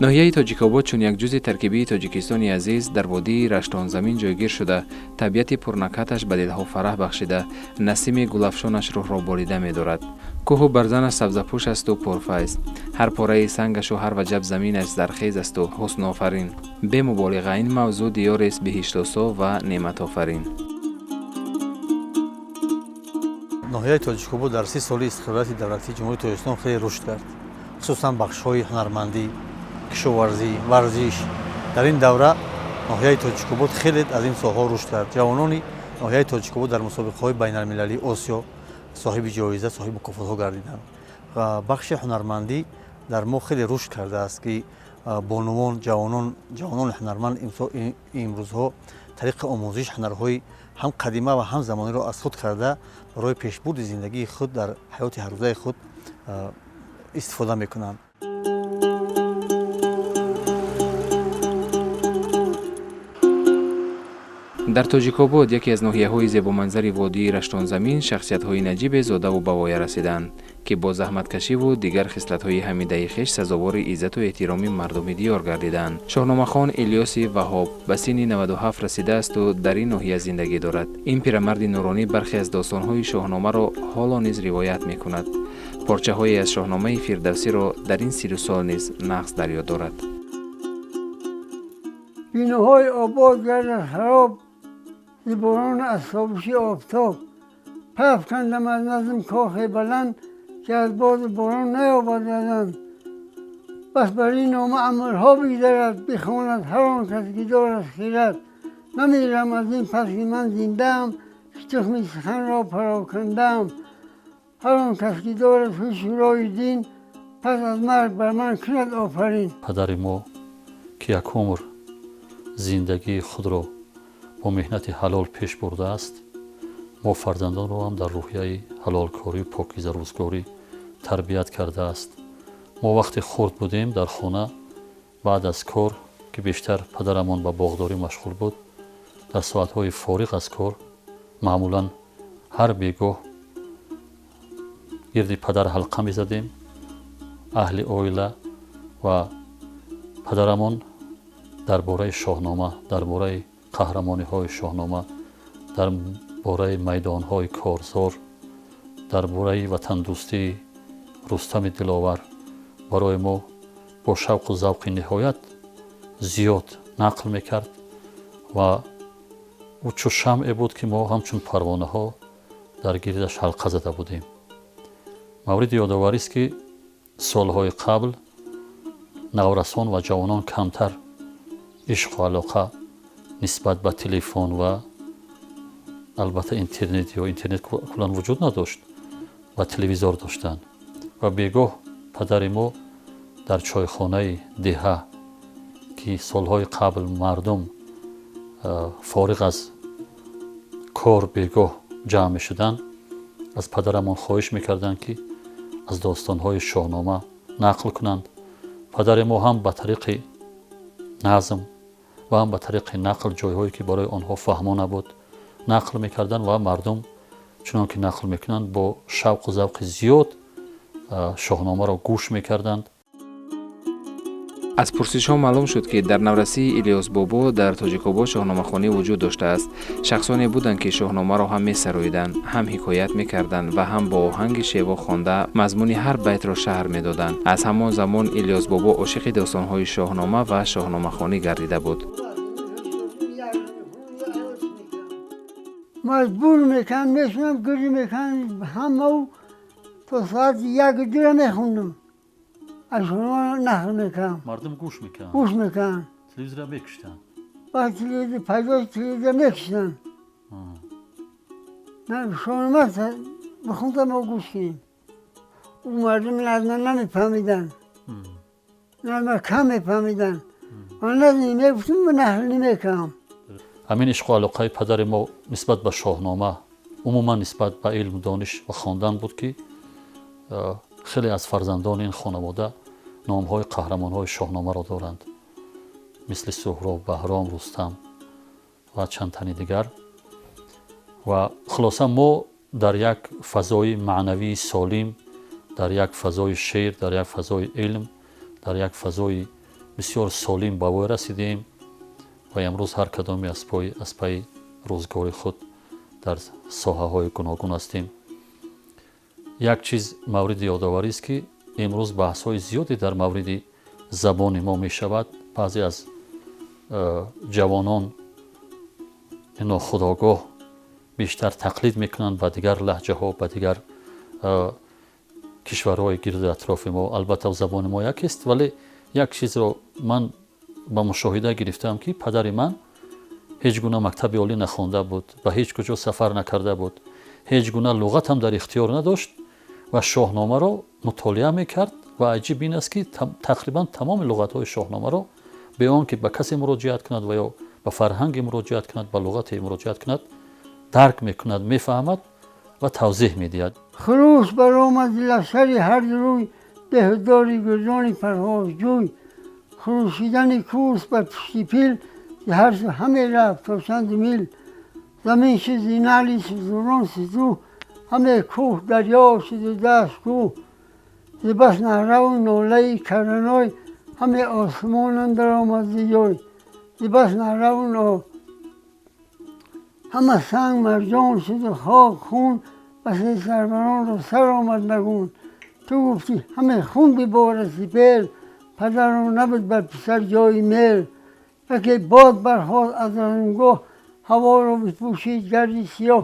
Ноҳияи Тоҷикобод чун як ҷузъи таркибии Тоҷикистони азиз дар водии Раштонзамин ҷойгир шуда, табиати пурнакҳаташ ба дилҳо фараҳ бахшида, насими гулафшонаш рӯҳро болида медорад. Кӯҳу барзанаш сабзапӯш асту пурфайз, ҳар пораи сангашу ҳар ваҷаб заминаш зархез асту ҳуснофарин. Бемуболиға ин мавзӯъ диёрест биҳиштосо ва неъматофарин. Ноҳияи Тоҷикобод дар 30 соли истиқлолияти давлатии Ҷумҳурии Тоҷикистон хеле рушд кард, хусусан бахшҳои ҳунармандӣ, кишоварзӣ, варзиш. Дар ин давра ноҳияи Тоҷикобод хеле аз ин соҳаҳо рушд кард. Ҷавонони ноҳияи Тоҷикобод дар мусобиқаҳои байналмилалии Осиё соҳиби ҷоиза, соҳиби мукофотҳо гардиданд. Ва бахши ҳунармандӣ дар мо хеле рушд кардааст, ки бонувон, ҷавонони ҳунарманд имрӯзҳо тариқи омӯзиш ҳунарҳои ҳам қадима ва ҳам замониро аз худ карда барои пешбурди зиндагии худ дар ҳаёти ҳаррӯзаи худ истифода мекунанд. Дар Тоҷикобод, яке аз ноҳияҳои зебоманзари водии Раштонзамин, шахсиятҳои наҷибе зодаву ба воя расиданд, ки бо заҳматкашиву дигар хислатҳои ҳамидаи хеш сазовори иззату эҳтироми мардуми диёр гардиданд. Шоҳномахон Илёси Ваҳоб ба синни 97 расидаасту дар ин ноҳия зиндагӣ дорад. Ин пирамарди нуронӣ бархе аз достонҳои шоҳномаро ҳоло низ ривоят мекунад. Порчаҳое аз шоҳномаи Фирдавсиро дар ин сину сол низ нағз дар ёд дорад. Биноҳои обод гардад хароб, зи борон аз тобиши офтоб. Пафкандам аз назм кохе баланд, ки аз боду борон наёбад газанд. Бас бар ин нома амрҳо бигзарад, бихонад ҳар он кас ки дорад хирад. Намерам аз ин пас ки ман зиндаам, ки тухми суханро парокандаам. Ҳар он кас ки дорад ҳушу рои дин, пас аз марг бар ман кунад офарин. Падари мо, ки як умр зиндагии худро бо меҳнати ҳалол пеш бурдааст, мо фарзандонро ҳам дар рӯҳияи ҳалолкорию покизарӯзгорӣ тарбият кардааст. Мо вақте хурд будем дар хона, баъд аз кор, ки бештар падарамон ба боғдорӣ машғул буд, дар соатҳои фориғ аз кор маъмулан ҳар бегоҳ гирди падар ҳалқа мезадем, аҳли оила, ва падарамон дар бораи шоҳнома, дар бораи қаҳрамониҳои шоҳнома, дар бораи майдонҳои корзор, дар бораи ватандӯстии Рустами Диловар барои мо бо шавқу завқи ниҳоят зиёд нақл мекард ва ӯ чу шамъе буд, ки мо ҳамчун парвонаҳо дар гирдаш ҳалқа зада будем. Мавриди ёдоварист, ки солҳои қабл наврасон ва ҷавонон камтар ишқу алоқа нисбат ба телефон ва албатта интернет ё интернет куллан вуҷуд надошт ва телевизор доштанд. Ва бегоҳ падари мо дар чойхонаи деҳа, ки солҳои қабл мардум фориғ аз кор бегоҳ ҷамъ мешуданд, аз падарамон хоҳиш мекарданд, ки аз достонҳои шоҳнома нақл кунанд. Падари мо ҳам ба тариқи назм ва ҳам ба тариқи нақл, ҷойҳое ки барои онҳо фаҳмо набуд, нақл мекарданд ва мардум чунон ки нақл мекунанд бо шавқу завқи зиёд шоҳномаро гӯш мекарданд. Аз пурсишҳо маълум шуд, ки дар наврасии Илёс Бобо дар Тоҷикобод шоҳномахонӣ вуҷуд доштааст. Шахсоне буданд, ки шоҳномаро ҳам месароиданд, ҳам ҳикоят мекарданд ва ҳам бо оҳанги шево хонда мазмуни ҳар байтро шаҳр медоданд. Аз ҳамон замон Илёс Бобо ошиқи достонҳои шоҳнома ва шоҳномахонӣ гардида буд. Маҷбур мекунанд, мешунам, гирӣ мекунанд, ҳамау то соати 1-2 мехондам. Аз шоҳнома нақл мекардам. Мардум гӯш мекарданд? Гӯш мекарданд. Телевизорро мекуштанд? Баъд телевизор пайдо шуд, телевизор мекуштанд. Шоҳнома бихондам, мо гӯш кунем. Ӯ мардум назма намефаҳмиданд, назма кам мефаҳмиданд. Ман назм мегуфтам, нақл намекардам. Ҳамин ишқу алоқаи падари мо нисбат ба шоҳнома, умуман нисбат ба илм, дониш ва хондан буд, ки хеле аз фарзандони ин хонавода номҳои қаҳрамонҳои шоҳномаро доранд, мисли Суҳроб, Баҳром, Рустам ва чанд тани дигар. Ва хулоса мо дар як фазои маънавии солим, дар як фазои шеър, дар як фазои илм, дар як фазои Бисёр солим ба воя расидем ва имрӯз ҳар кадоме аз пайи рӯзгори худ дар соҳаҳои гуногун ҳастем. Як чиз мавриди ёдоварист, ки имрӯз баҳсҳои зиёде дар мавриди забони мо мешавад. Баъзе аз ҷавонон нохудогоҳ бештар тақлид мекунанд ба дигар лаҳҷаҳо, ба дигар кишварҳои гирду атрофи мо. Албатта, забони мо якест, вале як чизро ман ба мушоҳида гирифтаам, ки падари ман ҳеҷ гуна мактаби олӣ нахонда буд, ба ҳеҷ куҷо сафар накарда буд, ҳеҷ гуна луғат ҳам дар ихтиёр надошт ва Шоҳномаро мутолиа мекард. Ва аҷиб ин аст, ки тақрибан тамоми луғатҳои Шоҳномаро бе он ки ба касе муроҷиат кунад ва ё ба фарҳанге муроҷиат кунад, ба луғате муроҷиат кунад, дарк мекунад, мефаҳмад ва тавзеҳ медиҳад. Хурӯш баромад лашкари ҳар рӯй, деҳдори гурдони парвозҷӯй. Хурӯшидани кӯс бар пушти пил, зи ҳар су ҳаме рафт то чанд мил. Замин шуд зи наъли зурон ситӯ, ҳаме кӯҳ дарё шуду дашт кӯҳ. Зи бас наъраву нолаи караной, ҳаме осмон андар омад зи ҷой. Зи бас наъраву ҳама санг марҷон шуду хок хун, басе сарваронро сар омад нагун. Ту гуфтӣ ҳаме хун биборад сипер, падарро набуд бар писар ҷои мер. Яке бод бархост аз размгоҳ, ҳаворо бипӯшид гарди сиёҳ.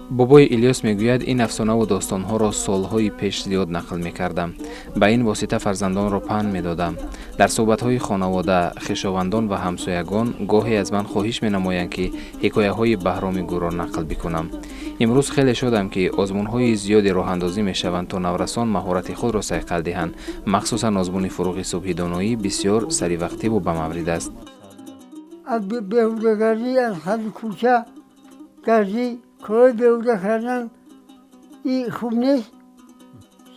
Бобои Илёс мегӯяд, ин афсонаву достонҳоро солҳои пеш зиёд нақл мекардам. Ба ин восита фарзандонро панд медодам. Дар суҳбатҳои хонавода, хешовандон ва ҳамсоягон гоҳе аз ман хоҳиш менамоянд, ки ҳикояҳои Баҳроми Гурро нақл бикунам. Имрӯз хеле шодам, ки озмунҳои зиёде роҳандозӣ мешаванд, то наврасон маҳорати худро сайқал диҳанд. Махсусан озмуни Фуруғи субҳи доноӣ бисёр саривақтиву ба маврид аст. Аз беҳудагардӣ, аз хати кӯча гардӣ, корҳои беҳуда кардан и хуб нест.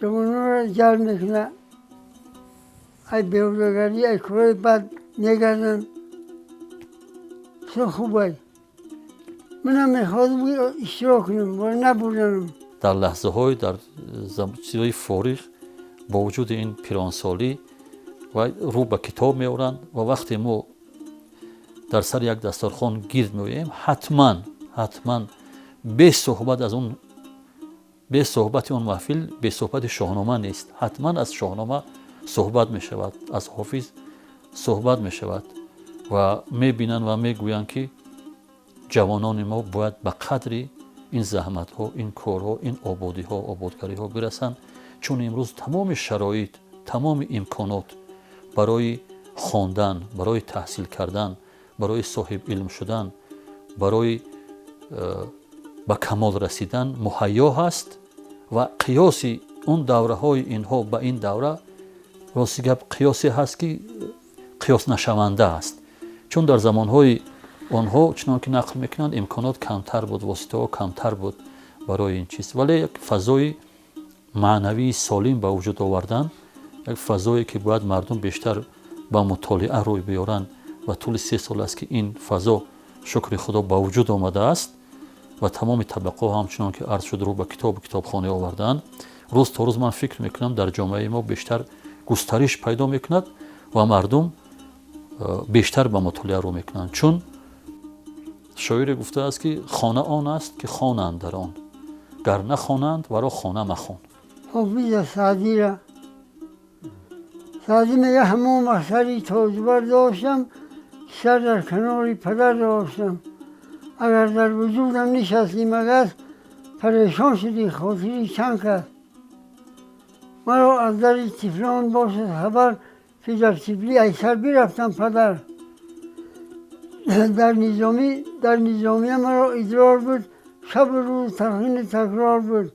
Ҷавононро ҷалб мекунад. Ай беҳудагардӣ, ай корҳои бад мегарданд. Бисёр хуб ай. Манам мехоҳам иштирок кунам, вале набурданам. Дар лаҳзаҳои дар чизҳои фориғ, бо вуҷуди ин пиронсолӣ, ва рӯ ба китоб меоранд. Ва вақте мо дар сари як дастархон гирд меоем, ҳатман, ҳатман бе суҳбат аз он, бе суҳбати он маҳфил бе суҳбати Шоҳнома нест. Ҳатман аз Шоҳнома суҳбат мешавад, аз Ҳофиз суҳбат мешавад ва мебинанд ва мегӯянд, ки ҷавонони мо бояд ба қадри ин заҳматҳо, ин корҳо, ин ободиҳо, ободгариҳо бирасанд, чун имрӯз тамоми шароит, тамоми имконот барои хондан, барои таҳсил кардан, барои соҳиб илм шудан, барои ба камол расидан муҳайё ҳаст. Ва қиёси он давраҳои инҳо ба ин давра, рости гап, қиёсе ҳаст, ки қиёснашаванда аст, чун дар замонҳои онҳо, чунон ки нақл мекунанд, имконот камтар буд, воситаҳо камтар буд барои ин чиз, вале як фазои маънавии солим ба вуҷуд овардан, як фазое, ки бояд мардум бештар ба мутолиа рӯй биёранд. Ва тӯли 3 сол аст, ки ин фазо, шукри Худо, ба вуҷуд омадааст ва тамоми табақаҳо ҳамчунон ки арз шуд, рӯ ба китобу китобхона овардаанд. Рӯз то рӯз ман фикр мекунам, дар ҷомеаи мо бештар густариш пайдо мекунад ва мардум бештар ба мутолиа рӯ мекунанд, чун шоире гуфтааст, ки хона он аст, ки хонанд дар он, гар нахонанд, варо хона махон. Ҳофиза Саъдира. Саъдӣ мега: ҳамон мақсади тоҷбар доштам, сар дар канори падар доштам. Агар дар вуҷудам нишасти магас, парешон шудӣ хотири чанд кас. Маро аз дари тифлон бошад хабар, ки дар тифлӣ ай сар бирафтам падар. Дар низомӣ, дар низомия маро идрор буд, шабу рӯз талқини такрор буд.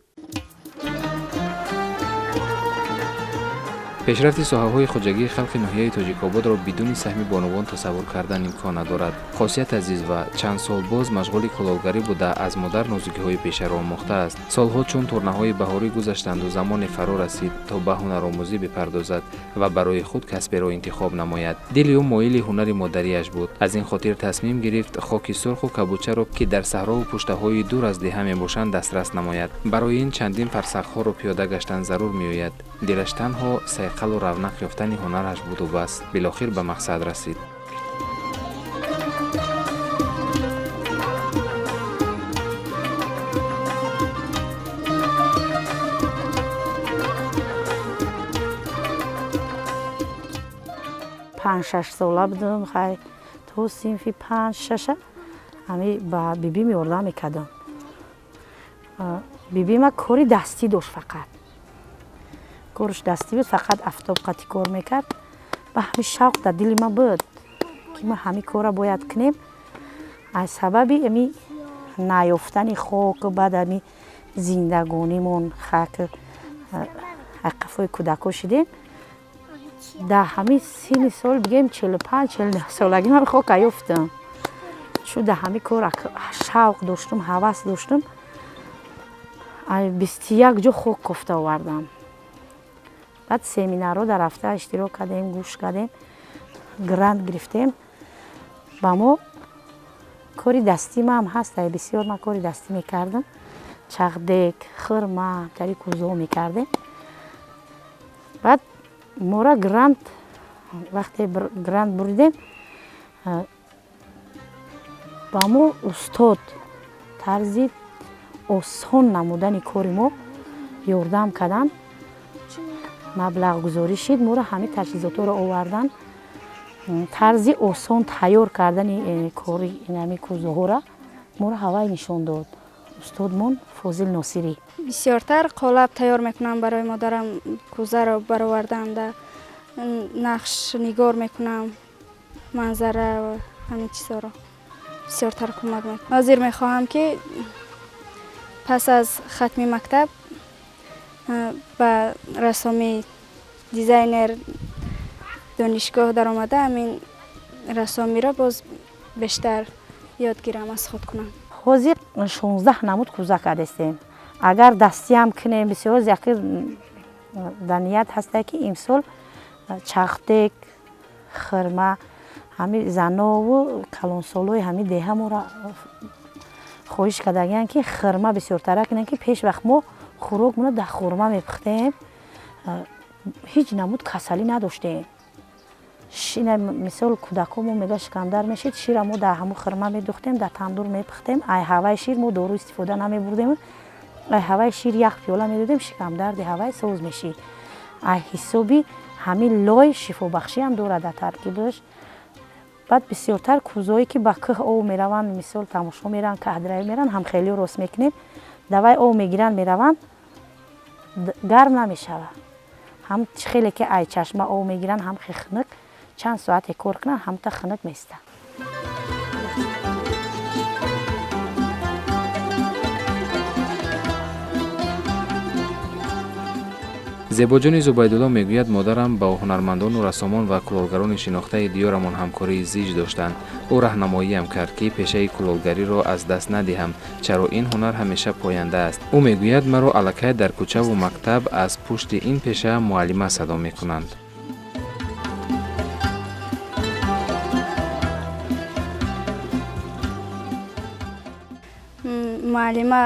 Пешрафти соҳаҳои хоҷагии халқи ноҳияи Тоҷикободро бидуни саҳми бонувон тасаввур кардан имкон надорад. Хосият Азизова чанд сол боз машғули кулолгарӣ буда, аз модар нозукиҳои пешаро омӯхтааст. Солҳо чун турнаҳои баҳорӣ гузаштанду замоне фаро расид, то ба ҳунаромӯзӣ бипардозад ва барои худ касберо интихоб намояд. Дили ӯ моили ҳунари модариаш буд. Аз ин хотир тасмим гирифт, хоки сурху кабучаро, ки дар саҳрову пуштаҳои дур аз деҳа мебошанд, дастрас намояд. Барои ин чандин фарсахҳоро пиёда гаштан зарур меояд. Дилаш танҳо сайқалу равнақ ёфтани ҳунараш буду бас. Билохир ба мақсад расид. Панҷ-шаш сола будам, хай то синфи 5-6 ҳами ба бибим ёрдам мекардам. Бибима кори дастӣ дошт, фақат корш дастӣ буд, фақат афтоб қати кор мекард. Ба ҳами шавқ дар дили ма буд, ки ма ҳами корра бояд кунем. Аз сабаби ами наёфтани хок, баъд ами зиндагонимон хак ақафои кӯдако шидем. Дар ҳамин синни сол, бигем 45-49 солагӣ, ман хока ёфтам. Чун дар ҳамин кор шавқ доштум, ҳавас доштум. 21 ҷо хок кофта овардам. Баъд семинарҳо дар рафта иштирок кардем, гӯш кардем, грант гирифтем. Ба мо кори дастӣ маам ҳаст, бисёр ман кори дастӣ мекардам. Чақдек, хирма, тари кӯзо мекардем. Баъд мора грант, вақте грант бурдем, ба мо устод тарзи осон намудани кори мо ёрдам карданд. Маблағгузорӣ шид, моро ҳамин таҷҳизотҳоро овардан. Тарзи осон тайёр кардани кори ҳамин кӯзоҳоро моро ҳавай нишон дод устодмон Фозил Носирӣ. Бисёртар қолаб тайёр мекунам барои модарам, кӯзаро бароварданда нақш нигор мекунам, манзара ва ҳамин чизҳоро бисёртар кӯмак мекунам. Ҳозир мехоҳам, ки пас аз хатми мактаб ба рассомӣ, дизайнер донишгоҳ даромада, ҳамин рассомиро боз бештар ёд гирам, аз худ кунам. Ҳозир 16 намуд кӯза кардастем. Агар дастиам кунем, бисёр яке дар ният ҳаста, ки имсол чахдек, хирма, ҳами занову калонсолои ҳами деҳа моро хоҳиш кардагиянд, ки хирма бисёртара кунем, ки пеш вақт мо хӯрокмонро дар хурма мепухтем, ҳеҷ намуд касалӣ надоштем. Мисол, кӯдако мо мега шикамдар мешид, шира мо дар ҳамун хирма медухтем, дар тандур мепухтем. Ай ҳаваи шир мо дору истифода намебурдем. Ай ҳаваи шир як пиёла медодем, шикамдарди ҳавай соз мешид. Ай ҳисоби ҳамин лой шифобахшиам дорад дар таркибаш. Баъд бисёртар кӯзое, ки ба кӯҳ ов мераванд, мисол тамошо мераванд, каҳдравӣ мераванд, ҳамхелиё рост мекунем. Давай ов мегиранд, мераванд, гарм намешавад. Ҳам хеле ки ай чашма ов мегиранд, ҳам хунук, чанд соате кор кунанд, ҳамта хунук меистад. Зебоҷони Зубайдулло мегӯяд, модарам ба ҳунармандону рассомон ва кулолгарони шинохтаи диёрамон ҳамкории зич доштанд. Ӯ раҳнамоиям кард, ки пешаи кулолгариро аз даст надиҳам, чаро ин ҳунар ҳамеша поянда аст. Ӯ мегӯяд, маро аллакай дар кӯчаву мактаб аз пушти ин пеша муаллима садо мекунанд. Муаллима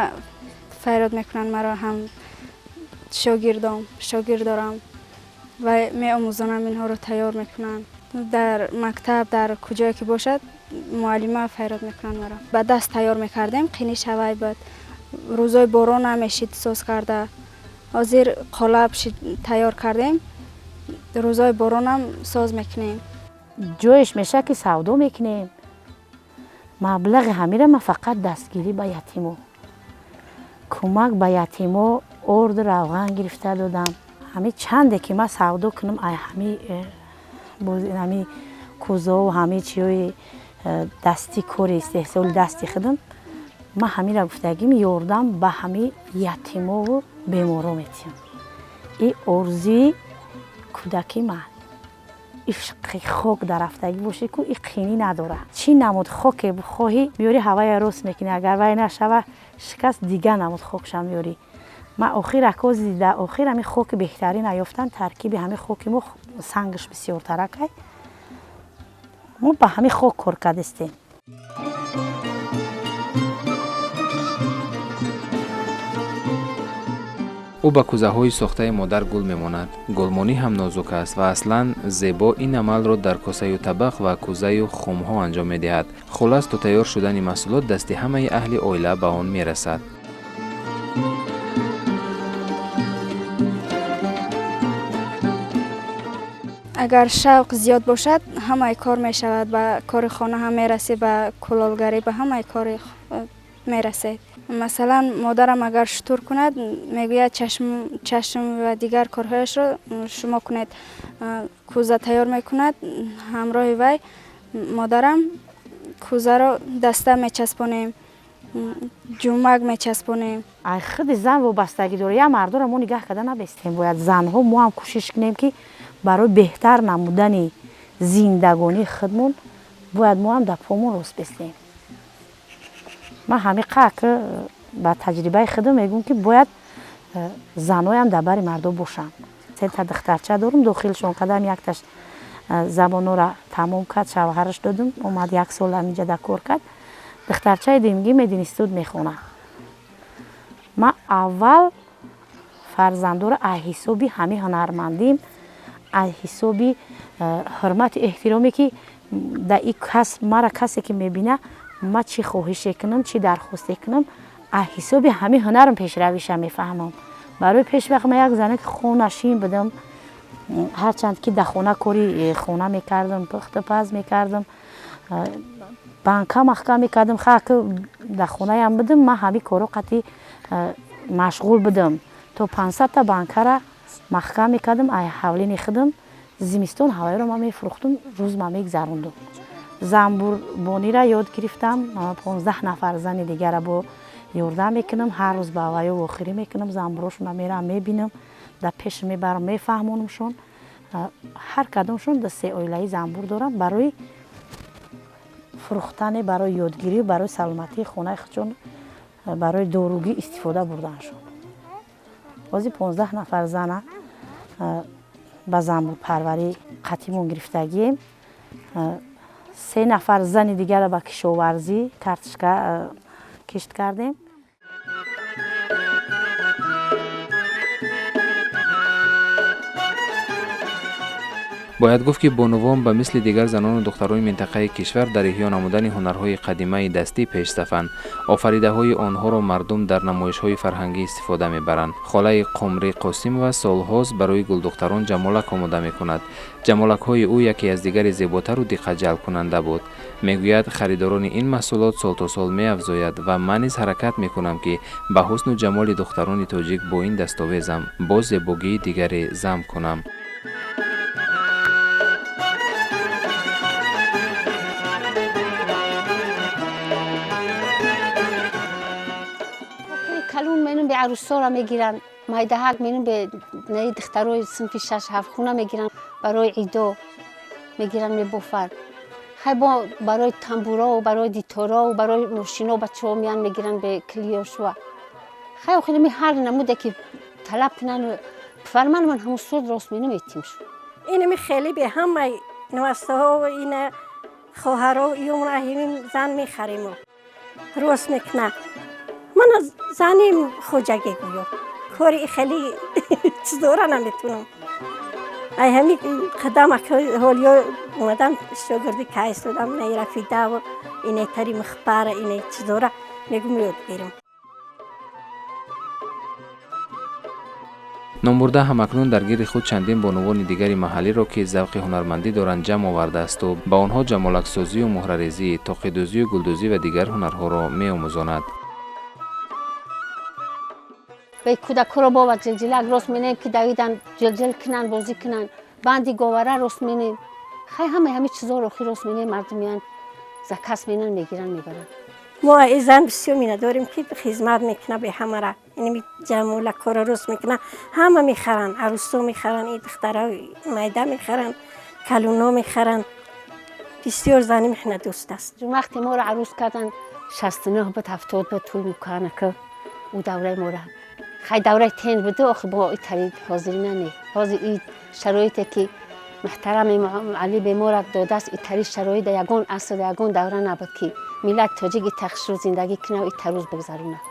фарёд мекунанд маро, ҳам шогирдом, шогирд дорам ва меомӯзонам, инҳоро тайёр мекунанд. Дар мактаб, дар куҷое ки бошад, муаллима фарёд мекунанд маро. Ба даст тайёр мекардем, қини шавай буд. Рӯзои борон намешид соз карда. Ҳозир қолаб тайёр кардем, рӯзои боронам соз мекунем. Ҷоеш мешавад, ки савдо мекунем. Маблағи ҳамира ман фақат дастгирӣ ба ятимо, кӯмак ба ятимо, орду равған гирифта додам. Ҳами чанде ки ман савдо кунам, ай ҳами кӯзову ҳами чиҳои дастӣ, кори истеҳсоли дасти худам, ман ҳамира гуфтагим, ёрдам ба ҳами ятимову беморо метиҳам. И орзуи кӯдаки ман. Ишқи хок дар рафтагӣ бошӣ ку, и қинӣ надорад. Чӣ намуд хоке бихоҳӣ меёрӣ, ҳавая рост мекунӣ. Агар вай нашава, шикаст, дигар намуд хокша меёрӣ. Ман охир акози дар охир ҳамин хоки беҳтарин ёфтан, таркиби ҳамин хоки мо сангаш бисёртаракай. Мо ба ҳамин хок кор кардастем. Ӯ ба кӯзаҳои сохтаи модар гул мемонад. Гулмонӣ ҳам нозук аст ва аслан зебо ин амалро дар косаю табақ ва кӯзаю хумҳо анҷом медиҳад. Хуллас, то тайёр шудани маҳсулот дасти ҳамаи аҳли оила ба он мерасад. Агар шавқ зиёд бошад, ҳамаи кор мешавад. Ба кори хона ҳам мерасӣ, ба кулолгарӣ, ба ҳамаи кори мерасед. Масалан, модарам агар шутур кунад, мегӯяд чашм ва дигар корҳояшро шумо кунед. Кӯза тайёр мекунад, ҳамроҳи вай модарам кӯзаро даста мечаспонем, ҷумак мечаспонем. Ай худи зан вобастагӣ дорад. Я мардоро мо нигаҳ карда набестем. Бояд занҳо мо ҳам кӯшиш кунем, ки барои беҳтар намудани зиндагонии худмон бояд мо ҳам дар помон рост бестем. Ман ҳамиқа ба таҷрибаи худам мегӯм, ки бояд занҳоям дар бари мардо бошанд. Сета духтарча дорум, дохилшон кардам, якташ забонора тамом кард, шавҳараш додум, омад як сол ҳаминҷа дар кор кард. Духтарчаи дуюмгӣ мединститут мехонад. Ман аввал фарзандоро аз ҳисоби ҳамин ҳунармандим, аз ҳисоби ҳурмату эҳтироме, ки дар ин касб мара касе ки мебина, ма чӣ хоҳише кунам, чӣ дархосте кунам, аз ҳисоби ҳамин ҳунарам пешравиша мефаҳмам. Барои пешвақт ман як зане ки хонашин будам, ҳарчанд ки дар хона кори хона мекардам, пухту паз мекардам, банка маҳкам мекардам, ха дар хонаям будам, ман ҳамин коро қатъи машғул будам. То 500 та банкара маҳкам мекардам ай ҳавлини худам. Зимистон ҳавайро ман мефурӯхтум, рӯз ман мегзарондум. Занбурбонира ёд гирифтам, 15 нафар зани дигара бо ёрдам мекунам, ҳар рӯз ба авайё вохирӣ мекунам, занбурошона мерам мебинам, дар пеш мебарам, мефаҳмонамшон. Ҳар кадомшон да се оилаи занбур дорам барои фурӯхтане, барои ёдгирӣ, барои саломатии хонаи худшон, барои доругӣ истифода бурданшон. Ҳозир 15 нафар зана ба занбурпарварӣ қатъимон гирифтагием. 3 нафар зани дигара ба кишоварзӣ картошка кишт кардем. Бояд гуфт, ки бонувон ба мисли дигар занону духтарони минтақаи кишвар дар эҳё намудани ҳунарҳои қадимаи дастӣ пешсафанд. Офаридаҳои онҳоро мардум дар намоишҳои фарҳангӣ истифода мебаранд. Холаи Қумрӣ Қосимова солҳост барои гулдухтарон ҷамолак омода мекунад. Ҷамолакҳои ӯ яке аз дигари зеботару диққатҷалбкунанда буд. Мегӯяд, харидорони ин маҳсулот сол то сол меафзояд ва ман низ ҳаракат мекунам, ки ба ҳусну ҷамоли духтарони тоҷик бо ин дастовезам боз зебогии дигаре зам кунам. Менум бе арӯсора мегиранд, майдаҳак менум бе наи духтарои синфи 6-7 хона мегиранд, барои идо мегиранд, мебофанд. Хай бо барои тамбуро, барои диторо, барои мошино бачаҳо меянд, мегиранд бе клиёшуа. Хай охир ми ҳар намуде ки талаб кунанд, фарманмон ҳамун суд рост менум этим шу. Инами хеле бе ҳамаи навастаҳо, ина хоҳаро иёмра ҳимин зан мехаримо, рост мекуна. Ман заним хоҷагӣ гӯё кори хеле чиздора наметунам. Ай ҳами қадам ҳолиё омадам, шогирди кай истодам, наи рафидаву ине тари михбара, ине чиздора мегум ёд гирам. Номбурда ҳамакнун дар гирди худ чандин бонувони дигари маҳаллиро, ки завқи ҳунармандӣ доранд, ҷамъ овардаасту ба онҳо ҷамолаксозию муҳрарезӣ, тоқидӯзию гулдӯзӣ ва дигар ҳунарҳоро меомӯзонад. Бе кӯдакҳоро бо ҷилҷилак рост менем, ки давидан ҷилҷил кунанд, бозӣ кунанд. Банди говара рост менем. Хай ҳамаи ҳамин чизҳоро охир рост менем, мардум меянд, заказ менанд, мегиранд, мебаранд. Мо ин зан бисёр миннатдорем, ки хизмат мекуна бе ҳамара. Инами ҷамолакҳоро рост мекуна, ҳама мехаранд, арӯсо мехаранд, ин духтараи майда мехаранд, калуно мехаранд. Бисёр зани меҳнатдӯст аст. Вақте моро арӯс карданд, 69 буд, 70 буд, тӯй муканака ӯ давраи мора. Хай давраи тен буду, охи бо итари ҳозирина не. Ҳозир и шароите ки муҳтарам Али бемора додааст, итари шароит дар ягон аср, дар ягон давра набуд, ки миллати тоҷик и тахшрӯ зиндагӣ кунав, и тарӯз бигзаронад.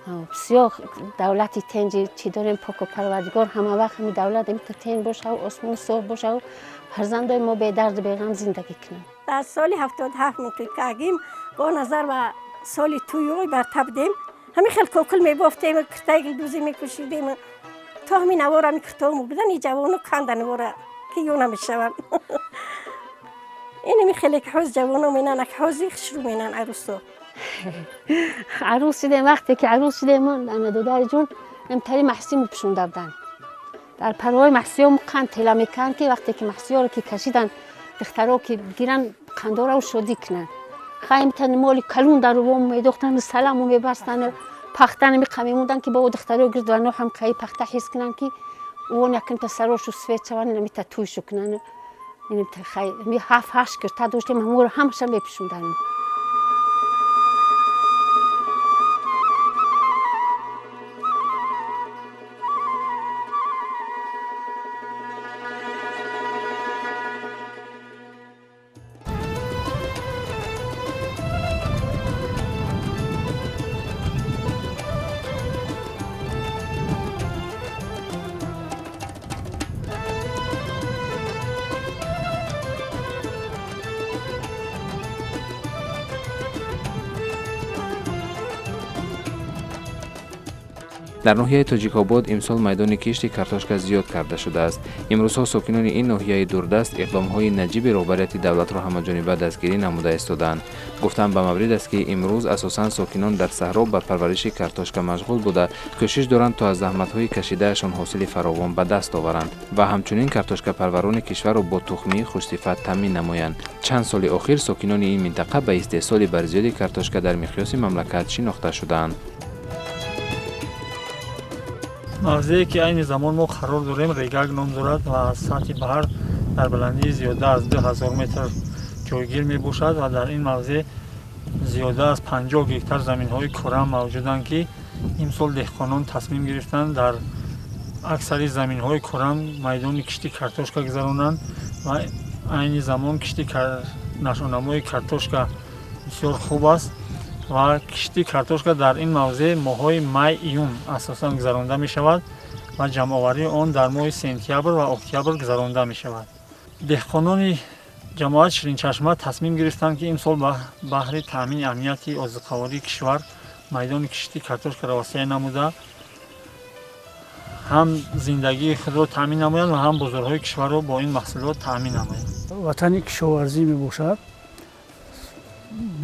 Бисёр давлати тенҷи чӣ дорем, поку парвардигор ҳама вақт ҳами давлат имта тенҷ бошаву осмон соф бошаву фарзандои мо бедарду беғам зиндагӣ кунанд. Дар соли 77 мо кагим бо назар ба соли туёй бартаб дем, ҳамин хел кокул мебофтем, киртаи гулдӯзӣ мекушидем, то ҳамин навора ҳамин киртомо будан, и ҷавону канда навора ки ё намешаванд. Инами хеле ки ҳоз ҷавоно менан, ак ҳози хушрӯ менан арӯсо. Арӯс шудем, вақте ки арӯс шудем, ана додари ҷон имтари маҳсӣ мепӯшонда буданд. Дар парвои маҳсиё қанд тела мекарданд, ки вақте ки маҳсиёро ки кашиданд, духтаро ки гиранд қандорау шодӣ кунанд. Хай имта моли калун дар рувом медохтанд, саламу мебастанд, пахтан миқа мемонданд, ки бо духтаро гирд ва ҳам каи пахта ҳис кунанд, ки он якимта сарошу свет шаванд, инамита туйшу кунанд. Ми 7-8 кирта доштем, ҳаморо ҳамаша мепӯшонданд. Дар ноҳияи Тоҷикобод имсол майдони кишти картошка зиёд карда шудааст. Имрӯзҳо сокинони ин ноҳияи дурдаст иқдомҳои наҷиби роҳбарияти давлатро ҳамаҷониба дастгирӣ намуда истодаанд. Гуфтан ба маврид аст, ки имрӯз асосан сокинон дар саҳро ба парвариши картошка машғул буда, кӯшиш доранд, то аз заҳматҳои кашидаашон ҳосили фаровон ба даст оваранд ва ҳамчунин картошкапарварони кишварро бо тухмии хушсифат таъмин намоянд. Чанд соли охир сокинони ин минтақа ба истеҳсоли барзиёди картошка дар миқёси мамлакат шинохта шудаанд. Мавзее ки айни замон мо қарор дорем, Регак ном дорад ва аз сатҳи баҳр дар баландии зиёда аз 2000 метр ҷойгир мебошад ва дар ин мавзеъ зиёда аз 50 гектар заминҳои корам мавҷуданд, ки имсол деҳқонон тасмим гирифтанд дар аксари заминҳои корам майдони кишти картошка гузаронанд ва айни замон кишти нашъунамои картошка бисёр хуб аст ва кишти картошка дар ин мавзеъ моҳҳои май июн асосан гузаронда мешавад ва ҷамъоварии он дар моҳи сентябр ва октябр гузаронда мешавад. Деҳқонони ҷамоати Ширинчашма тасмим гирифтанд, ки имсол баҳри таъмини амнияти озуқавории кишвар майдони кишти картошкаро васеъ намуда, ҳам зиндагии худро таъмин намоянд ва ҳам бозорҳои кишварро бо ин маҳсулот таъмин намоянд. Ватани кишоварзӣ мебошад,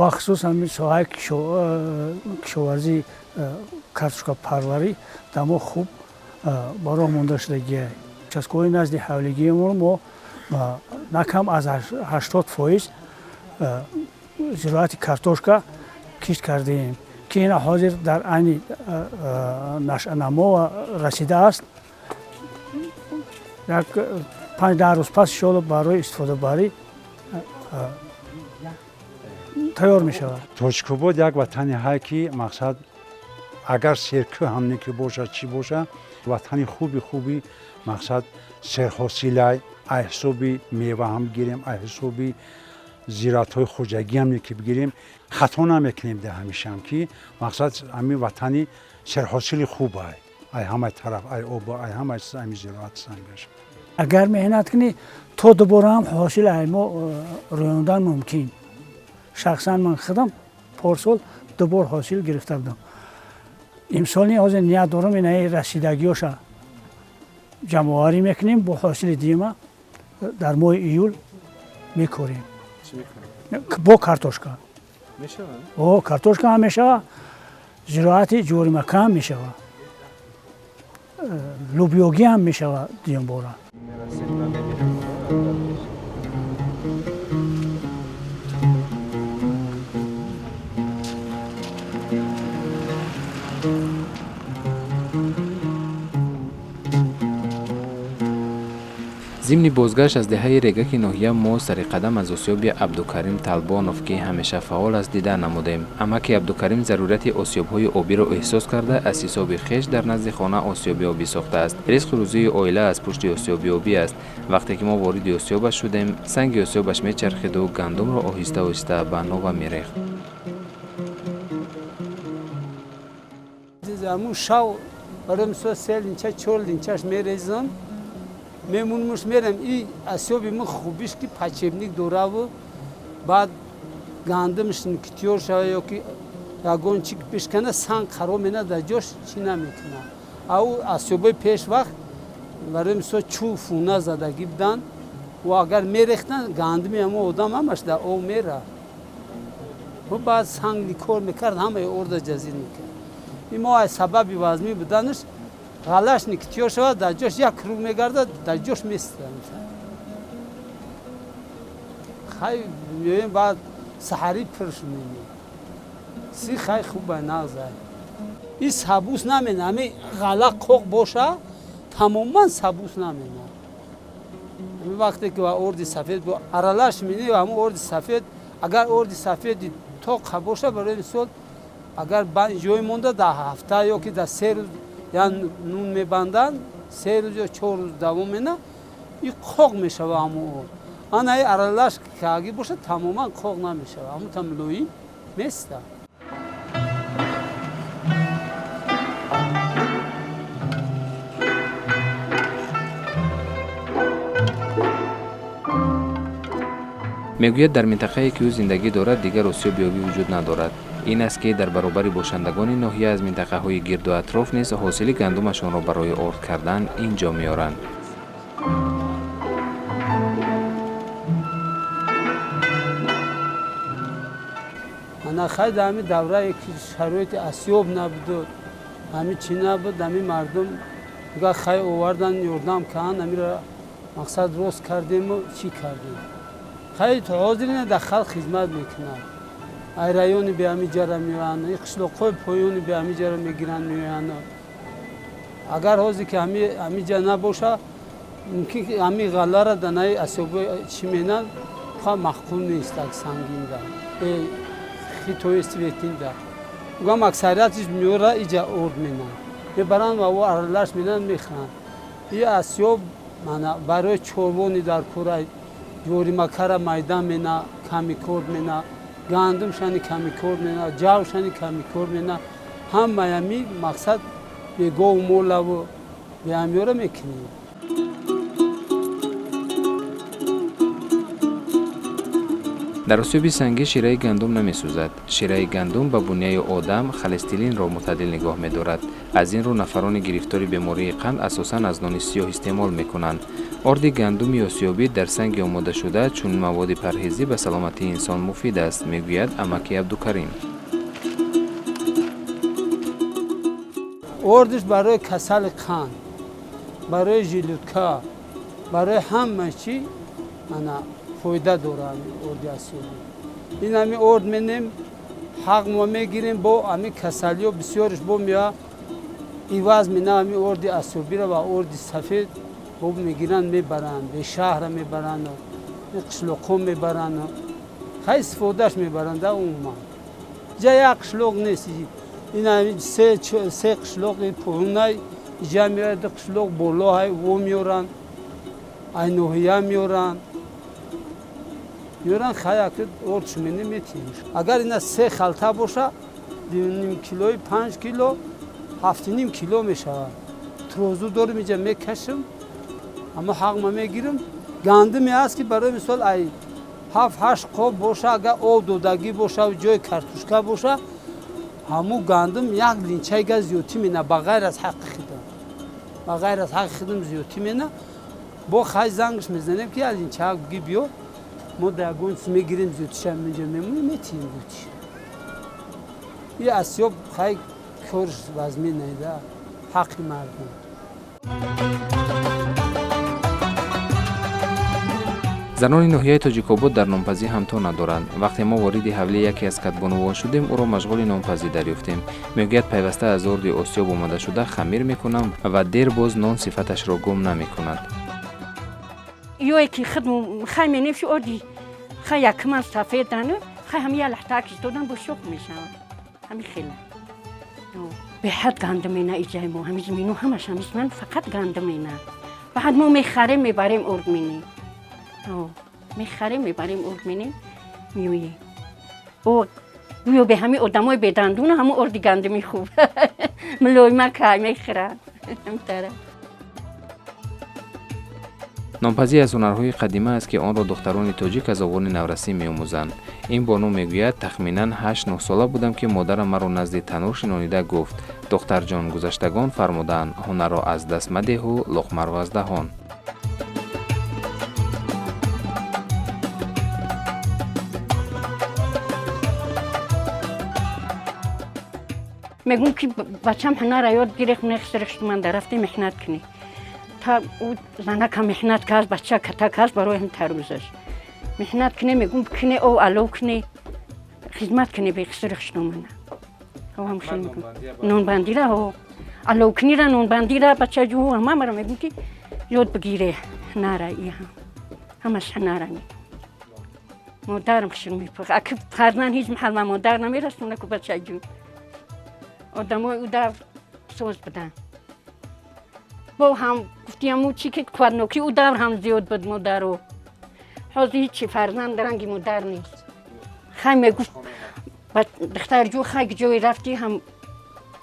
бахусус ҳамин соҳаи кишоварзӣ, картошкапарварӣ дар мо хуб ба роҳ монда шудагиа. Участкаҳои назди ҳавлигиамон мо на кам аз 80% зироати картошка кишт кардаем, ки ина ҳозир дар айни нашъанамо расидааст. Як 5-10 рӯз пас иншоалло барои истифодабарӣ тайёр мешавад. Тоҷикобод як ватане ҳай, ки мақсад агар серкӯ ҳам не ки бошад, чӣ бошад, ватани хуби хуби мақсад серҳосилай, ай ҳисоби мева ҳам бигирем, ай ҳисоби зироатҳои хоҷагӣ ҳам не ки бигирем, хато намекунем дар ҳамешаам, ки мақсад ҳамин ватани серҳосили хуб ай, ай ҳамаи тараф, ай обо, ай ҳамаи ҳамин зироат сангаш. Агар меҳнат кунӣ, то дубора ҳам ҳосил ай мо рӯёндан мумкин. Шахсан ман худам порсол дубор ҳосил гирифта будам. Имсол ҳозир ният дорам, инаи расидагиёша ҷамъоварӣ мекунем, бо ҳосили дима дар моҳи июл мекорем. Бо картошка. О, картошка ҳам мешавад, зироати ҷоримака ҳам мешавад, лӯбиёгӣ ҳам мешавад дуюмбора. Зимни бозгашт аз деҳаи Регаки ноҳия мо сариқадам аз осиёби Абдукарим Талбонов, ки ҳамеша фаъол аст, дида намудем. Амаки Абдукарим зарурияти осиёбҳои обиро эҳсос карда, аз ҳисоби хеш дар назди хона осиёби обӣ сохтааст. Ризқу рӯзии оила аз пушти осиёби обӣ аст. Вақте ки мо вориди осиёбаш шудем, санги осиёбаш мечархиду гандумро оҳиста оҳиста ба нова мерехт. Ҳамун шав барои мисол се линча, чор линчаш мерезам, мемонмуш мерам. И асёби мо хубиш ки подшипник дораву, баъд гандимш китёр шава ё ки ягон чи бишкана, санг қарор мена, дар ҷош чӣ намекунад. Ау асёбои пеш вақт барои мисол чӯб фуна задагӣ буданд ва агар мерехтанд, гандими ҳамон одам ҳамаш дар об мерафт. Баъд санг кор мекард, ҳамаи орда ҷазир мекард. Ин мо аз сабаби вазмӣ буданаш ғалаш никитёр шавад, дар ҷош як круг мегардад, дар ҷош местад. Хай меоем, баъд саҳарӣ пирш менем. Си хай хуба нағзай. И сабус намена, ҳами ғала қоқ боша, тамоман сабус намена. Ҳами вақте ки орди сафед аралаш менӣ, ҳамун орди сафед, агар орди сафеди тоқа боша, барои мисол агар ҷой монда дар ҳафта ё ки дар 3 рӯз я нун мебанданд, 3 рӯз ё 4 рӯз давом мена, и қоқ мешава ҳамун орд. Ана и аралаш кагӣ боша, тамоман қоқ намешава, ҳамун та мулоим места. Мегӯяд, дар минтақае ки ӯ зиндагӣ дорад, дигар осиёби обӣ вуҷуд надорад. Ин аст ки дар баробари бошандагони ноҳия аз минтақаҳои гирду атроф низ ҳосили гандумашонро барои орд кардан ин ҷо меоранд. Ана хай дар ҳамин даврае ки шароити осиёб набуду, ҳамин чӣ набуд, ҳамин мардум га хай овардан, ёрдам карданд, ҳаминро мақсад рост кардему чӣ кардем. Хай то ҳозир ина дар халқ хизмат мекунад. Ай райони бе ҳамин ҷара меоянд, и қишлоқҳои поёни бе ҳамин ҷара мегиранд, меоянд. Агар ҳозир ки ҳамин ҷа набоша, мумкин ки ҳамин ғаллара дар наи асёбои чӣ менанд, ха маъқул нест, ак сангинда, хитои светинда. Гӯям аксариятиш меора иҷа орд менанд, мебаранд ва аралаш менанд, мехӯранд. И асёб мана барои чорвони дар кора ҷоримакара майдан мена, ками кор мена, гандумшани ками кор мена, ҷавшани ками кор мена. Ҳамаи мақсад бе гову молаву беҳамёра мекунем. Дар осиёби сангӣ шираи гандум намесӯзад. Шираи гандум ба буняи одам холестеринро мӯътадил нигоҳ медорад. Аз ин рӯ нафарони гирифтори бемории қанд асосан аз нони сиёҳ истеъмол мекунанд. Орди гандуми осиёбӣ дар санги омодашуда чун маводи парҳезӣ ба саломатии инсон муфид аст, мегӯяд амаки Абдукарим. Ордиш барои касали қанд, барои желудка, барои ҳама чӣ ана фоида дорад орди осиёбӣ. Ин ҳами орд менем, ҳақ мо мегирем, бо ҳами касалиҳо бисёриш бо меояд, иваз мена ҳами орди осиёбиро ва орди сафед бо мегиранд, мебаранд, бешаҳра мебаранд, қишлоқҳо мебаранд, хай истифодааш мебаранд умуман. Иҷа як қишлоқ нест, ин ҳами се қишлоқи поёнай, иҷа меояд ду қишлоқ болоҳай, во меоранд, ай ноҳия меоранд. Меоранд, хай аки орд шумене метиҳем. Агар ина 3 халта боша, 2.5 килои, 5 кило, 7.5 кило мешавад. Трозу дорим, иҷа мекашем, аммо ҳақма мегирем. Гандуме аст ки барои мисол ай 7-8 қоб боша, агар об додагӣ боша, ҷои картошка боша, ҳамун гандум як линчайга зиёдтӣ мена, ба ғайр аз ҳаққи хидам. Ба ғайр аз ҳаққи хидам зиёдтӣ мена. Бо хай зангш мезанем ки як линчаак биги биё, мо дар ягон чиз мегирем, зиёдтиша инҷа мемонем, метиҳем зиёдтиша. И осиёб хай корш вазмин найда, ҳаққи мардум. Занони ноҳияи Тоҷикобод дар нонпазӣ ҳамто надоранд. Вақте мо вориди ҳавлии яке аз кадбонувон шудем, ӯро машғули нонпазӣ дарёфтем. Мегӯяд, пайваста аз орди осиёб омодашуда хамир мекунам ва дер боз нон сифаташро гум намекунад. Ёе ки худ хай менем, ши орди хай якман сафедану хай ҳами як лаҳтаакш додан бо шоқ мешавад. Ҳами хела беҳад гандумена иҷаи мо, ҳами зимину ҳамаш ҳамис ман фақат гандумена. Баъд мо мехарем, мебарем, орд менем. Мехарем, мебарем, орд менем, меоем. Гӯё бе ҳами одамои бедандуна ҳамун орди гандуми хуб. Мулоима кай мехӯрад. Нонпазӣ аз ҳунарҳои қадима аст, ки онро духтарони тоҷик аз овони наврасӣ меомӯзанд. Ин бону мегӯяд, тахминан 8-9 сола будам, ки модарам маро назди танӯр шинонида гуфт: духтарҷон, гузаштагон фармудаанд, ҳунарро аз даст мадеҳу луқмаро аз даҳон. Мегӯм, ки бачам ҳунарро ёд гирифт, нехсирихш ман дар рафти меҳнат кунӣ. Та ӯ занака меҳнат кард, бача ката кард, барои ҳам тарӯзаш. Меҳнат кунӣ, мегӯм, кунӣ, ов алов кунӣ, хизмат кунӣ бехсирихш мана. Ҳам хел мегӯм. Нонбандира, ҳо. Аловкунира, нонбандира, бачаҷӯ ҳама мара мегӯм, ки ёд бигире ҳунара и ҳам. Ҳамаш ҳунара мегӯм. Модарам хушк мепухт. Аки фарзанд ҳеҷ маҳал ба модар намерасона ку бачаҷӯ. Одамои ӯ дар соз буданд. Бо ҳам гуфтиаму чӣ ки қувватнокӣ ӯ давр ҳам зиёд буд модаро. Ҳозир ҳичи фарзанд ранги модар нест. Хай мегуфт духтарҷӯ, хай ҷое рафтӣ ҳам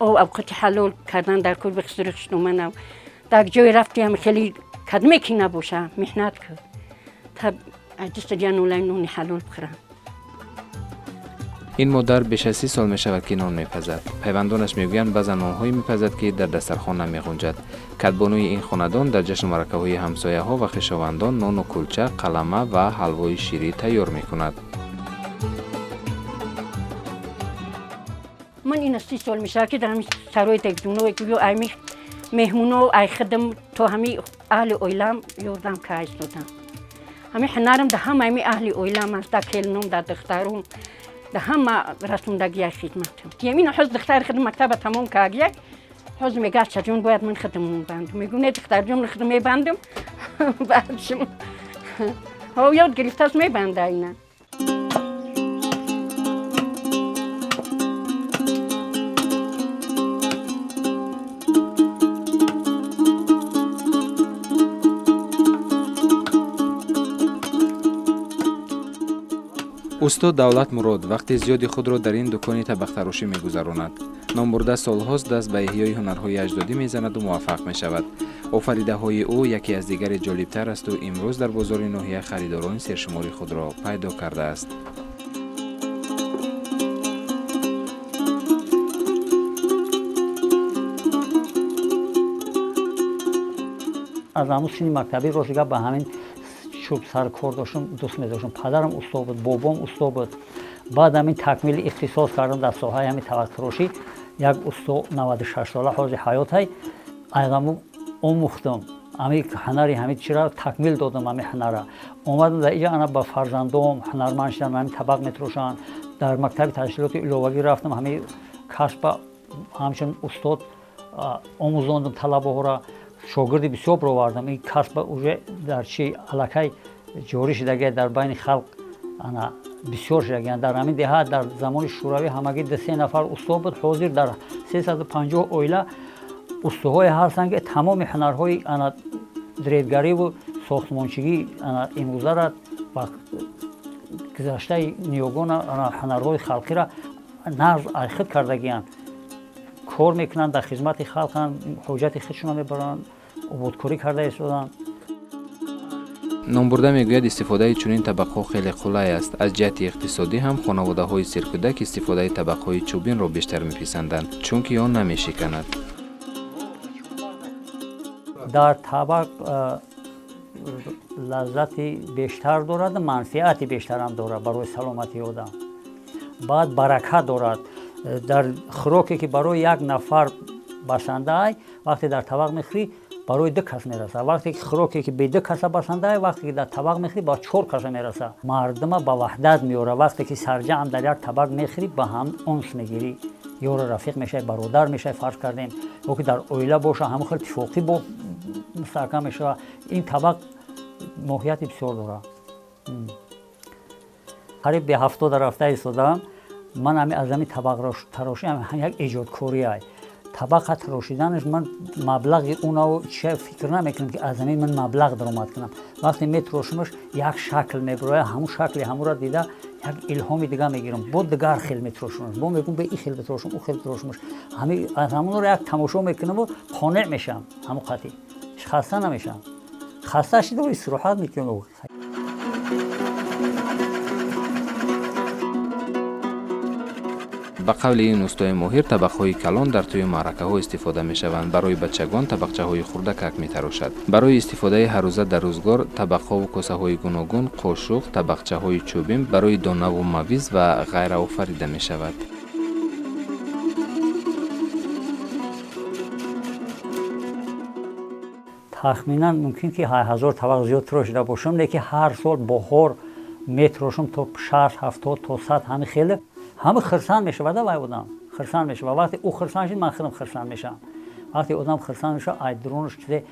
ов авқоти ҳалол кардан дар кор бихсирихшноманав. Дар ҷое рафтӣ ҳам хеле кадме ки набоша, меҳнат кун. Та аҷиста ҷанулай нони ҳалол бихӯрам. Ин модар беш аз 30 сол мешавад, ки нон мепазад. Пайвандонаш мегӯянд, баъзан нонҳое мепазад, ки дар дастархон намеғунҷад. Кадбонуи ин хонадон дар ҷашну маъракаҳои ҳамсояҳо ва хешовандон нону кулча, қалама ва ҳалвои ширӣ тайёр мекунад. Ман ина 30 сол мешавад, ки дар ҳамин сарои дегдуно гӯё айми меҳмуно ай хидм то ҳами аҳли оилам ёрдам ка истодам. Ҳамин ҳунарам да ҳама ҳами аҳли оилам аст, да келином, да духтарум, да ҳама расондагия хидматам. Ин ҳоз духтари хидм мактаба тамом кардия, ҳоз мега ачаҷон бояд ман хидм бандам. Мегӯ не духтарҷон, ман хидм мебандам. Баъд шумо ҳо ёд гирифтааст, мебанда ина. Устод Давлат Мурод вақти зиёди худро дар ин дукони табақтарошӣ мегузаронад. Номбурда солҳост даст ба эҳёи ҳунарҳои аҷдодӣ мезанаду муваффақ мешавад. Офаридаҳои ӯ яке аз дигаре ҷолибтар асту имрӯз дар бозори ноҳия харидорони сершумори худро пайдо кардааст. Аз ҳамун синни мактабӣ рост гап ба ҳамин чӯб сар кор доштам, дӯст медоштам. Падарам усто буд, бобом усто буд. Баъд ҳамин такмили ихтисос кардам дар соҳаи ҳамин табақтарошӣ. Як усто 96 сола ҳозир ҳаётай, айғаму омӯхтам. Ҳамин ҳунари ҳамин чира такмил додам, ҳамин ҳунара. Омадам дар иҷа ана ба фарзандом ҳунарманд шудам, ҳамин табақ метарошанд. Дар мактаби таҳсилоти иловагӣ рафтам, ҳамин касба ҳамчун устод омӯзондам талабаҳоро. Шогирди бисёр бировардам. Ин касба уже дар чи аллакай ҷорӣ шудагия дар байни халқ, ана бисёр шудагиянд. Дар ҳамин деҳа дар замони шӯравӣ ҳамагӣ 2-3 нафар усто буд. Ҳозир дар 350 оила устоҳое ҳастанд, ки тамоми ҳунарҳои ана дредгариву сохтмончигӣ ана имрӯзара ва гузаштаи ниёгона ана ҳунарҳои халқиро нағз айхид кардагиянд. Кор мекунанд, дар хизмати халқанд, ҳоҷати худшонро мебаранд, ободкорӣ карда истоданд. Номбурда мегӯяд, истифодаи чунин табақҳо хеле қулай аст. Аз ҷиҳати иқтисодӣ ҳам хонаводаҳои серкӯдак истифодаи табақҳои чӯбинро бештар меписанданд, чунки он намешиканад. Дар табақ лаззати бештар дорад, манфиати бештарам дорад барои саломатии одам. Баъд баракат дорад. Дар хӯроке ки барои як нафар басандаай, вақте дар табақ мехӯрӣ, барои 2 кас мерасад. Вақте ки хӯроке ки бе 2 каса басандаай, вақте ки дар табақ мехӯрӣ, ба 4 каса мерасад. Мардума ба ваҳдат меорад. Вақте ки сарҷамъ дар як табақ мехӯрӣ, ба ҳам унс мегирӣ, ёру рафиқ мешавӣ, бародар мешавӣ, фарз кардем, ё ки дар оила боша, ҳамон хел тифоқӣ бо мустаҳкам мешавад. Ин табақ моҳияти бисёр дорад. Қариб бе 70 рафта истодаам. Ман ҳами аз ҳамин табақтарошӣ як эҷодкориай. Табақа тарошиданаш ман маблағи унао че фикр намекунам, ки аз ҳамин ман маблағ даромад кунам. Вақте метарошумаш, як шакл мебирояд, ҳамун шакли ҳамура дида як илҳоми дига мегирам, бо дигар хел метарошумаш, бо мегӯм, бе ин хел битарошум, ӯ хел битарошумаш. Ҳами аз ҳамонро як тамошо мекунаму қонеъ мешавам. Ҳамун қатъи хаста намешавам. Хаста шида истироҳат мекунам. Ба қавли ин устои моҳир, табақҳои калон дар тӯи маъракаҳо истифода мешаванд. Барои бачагон табақчаҳои хурдакак метарошад. Барои истифодаи ҳаррӯза дар рӯзгор табақҳову косаҳои гуногун, қошуқ, табақчаҳои чӯбин барои донаву мавиз ва ғайра офарида мешавад. Тахминан мумкин ки 1000 табақ зиёд тирошида бошам, лекин ҳар сол баҳор метирошам то 60, 70, то 100. Ҳами хеле ҳама хирсанд мешавад. Вай одам хирсанд мешавад. Вақте ӯ хирсанд шид, ман худам хирсанд мешавам. Вақте одам хирсанд мешавад, ай дурунаш чизе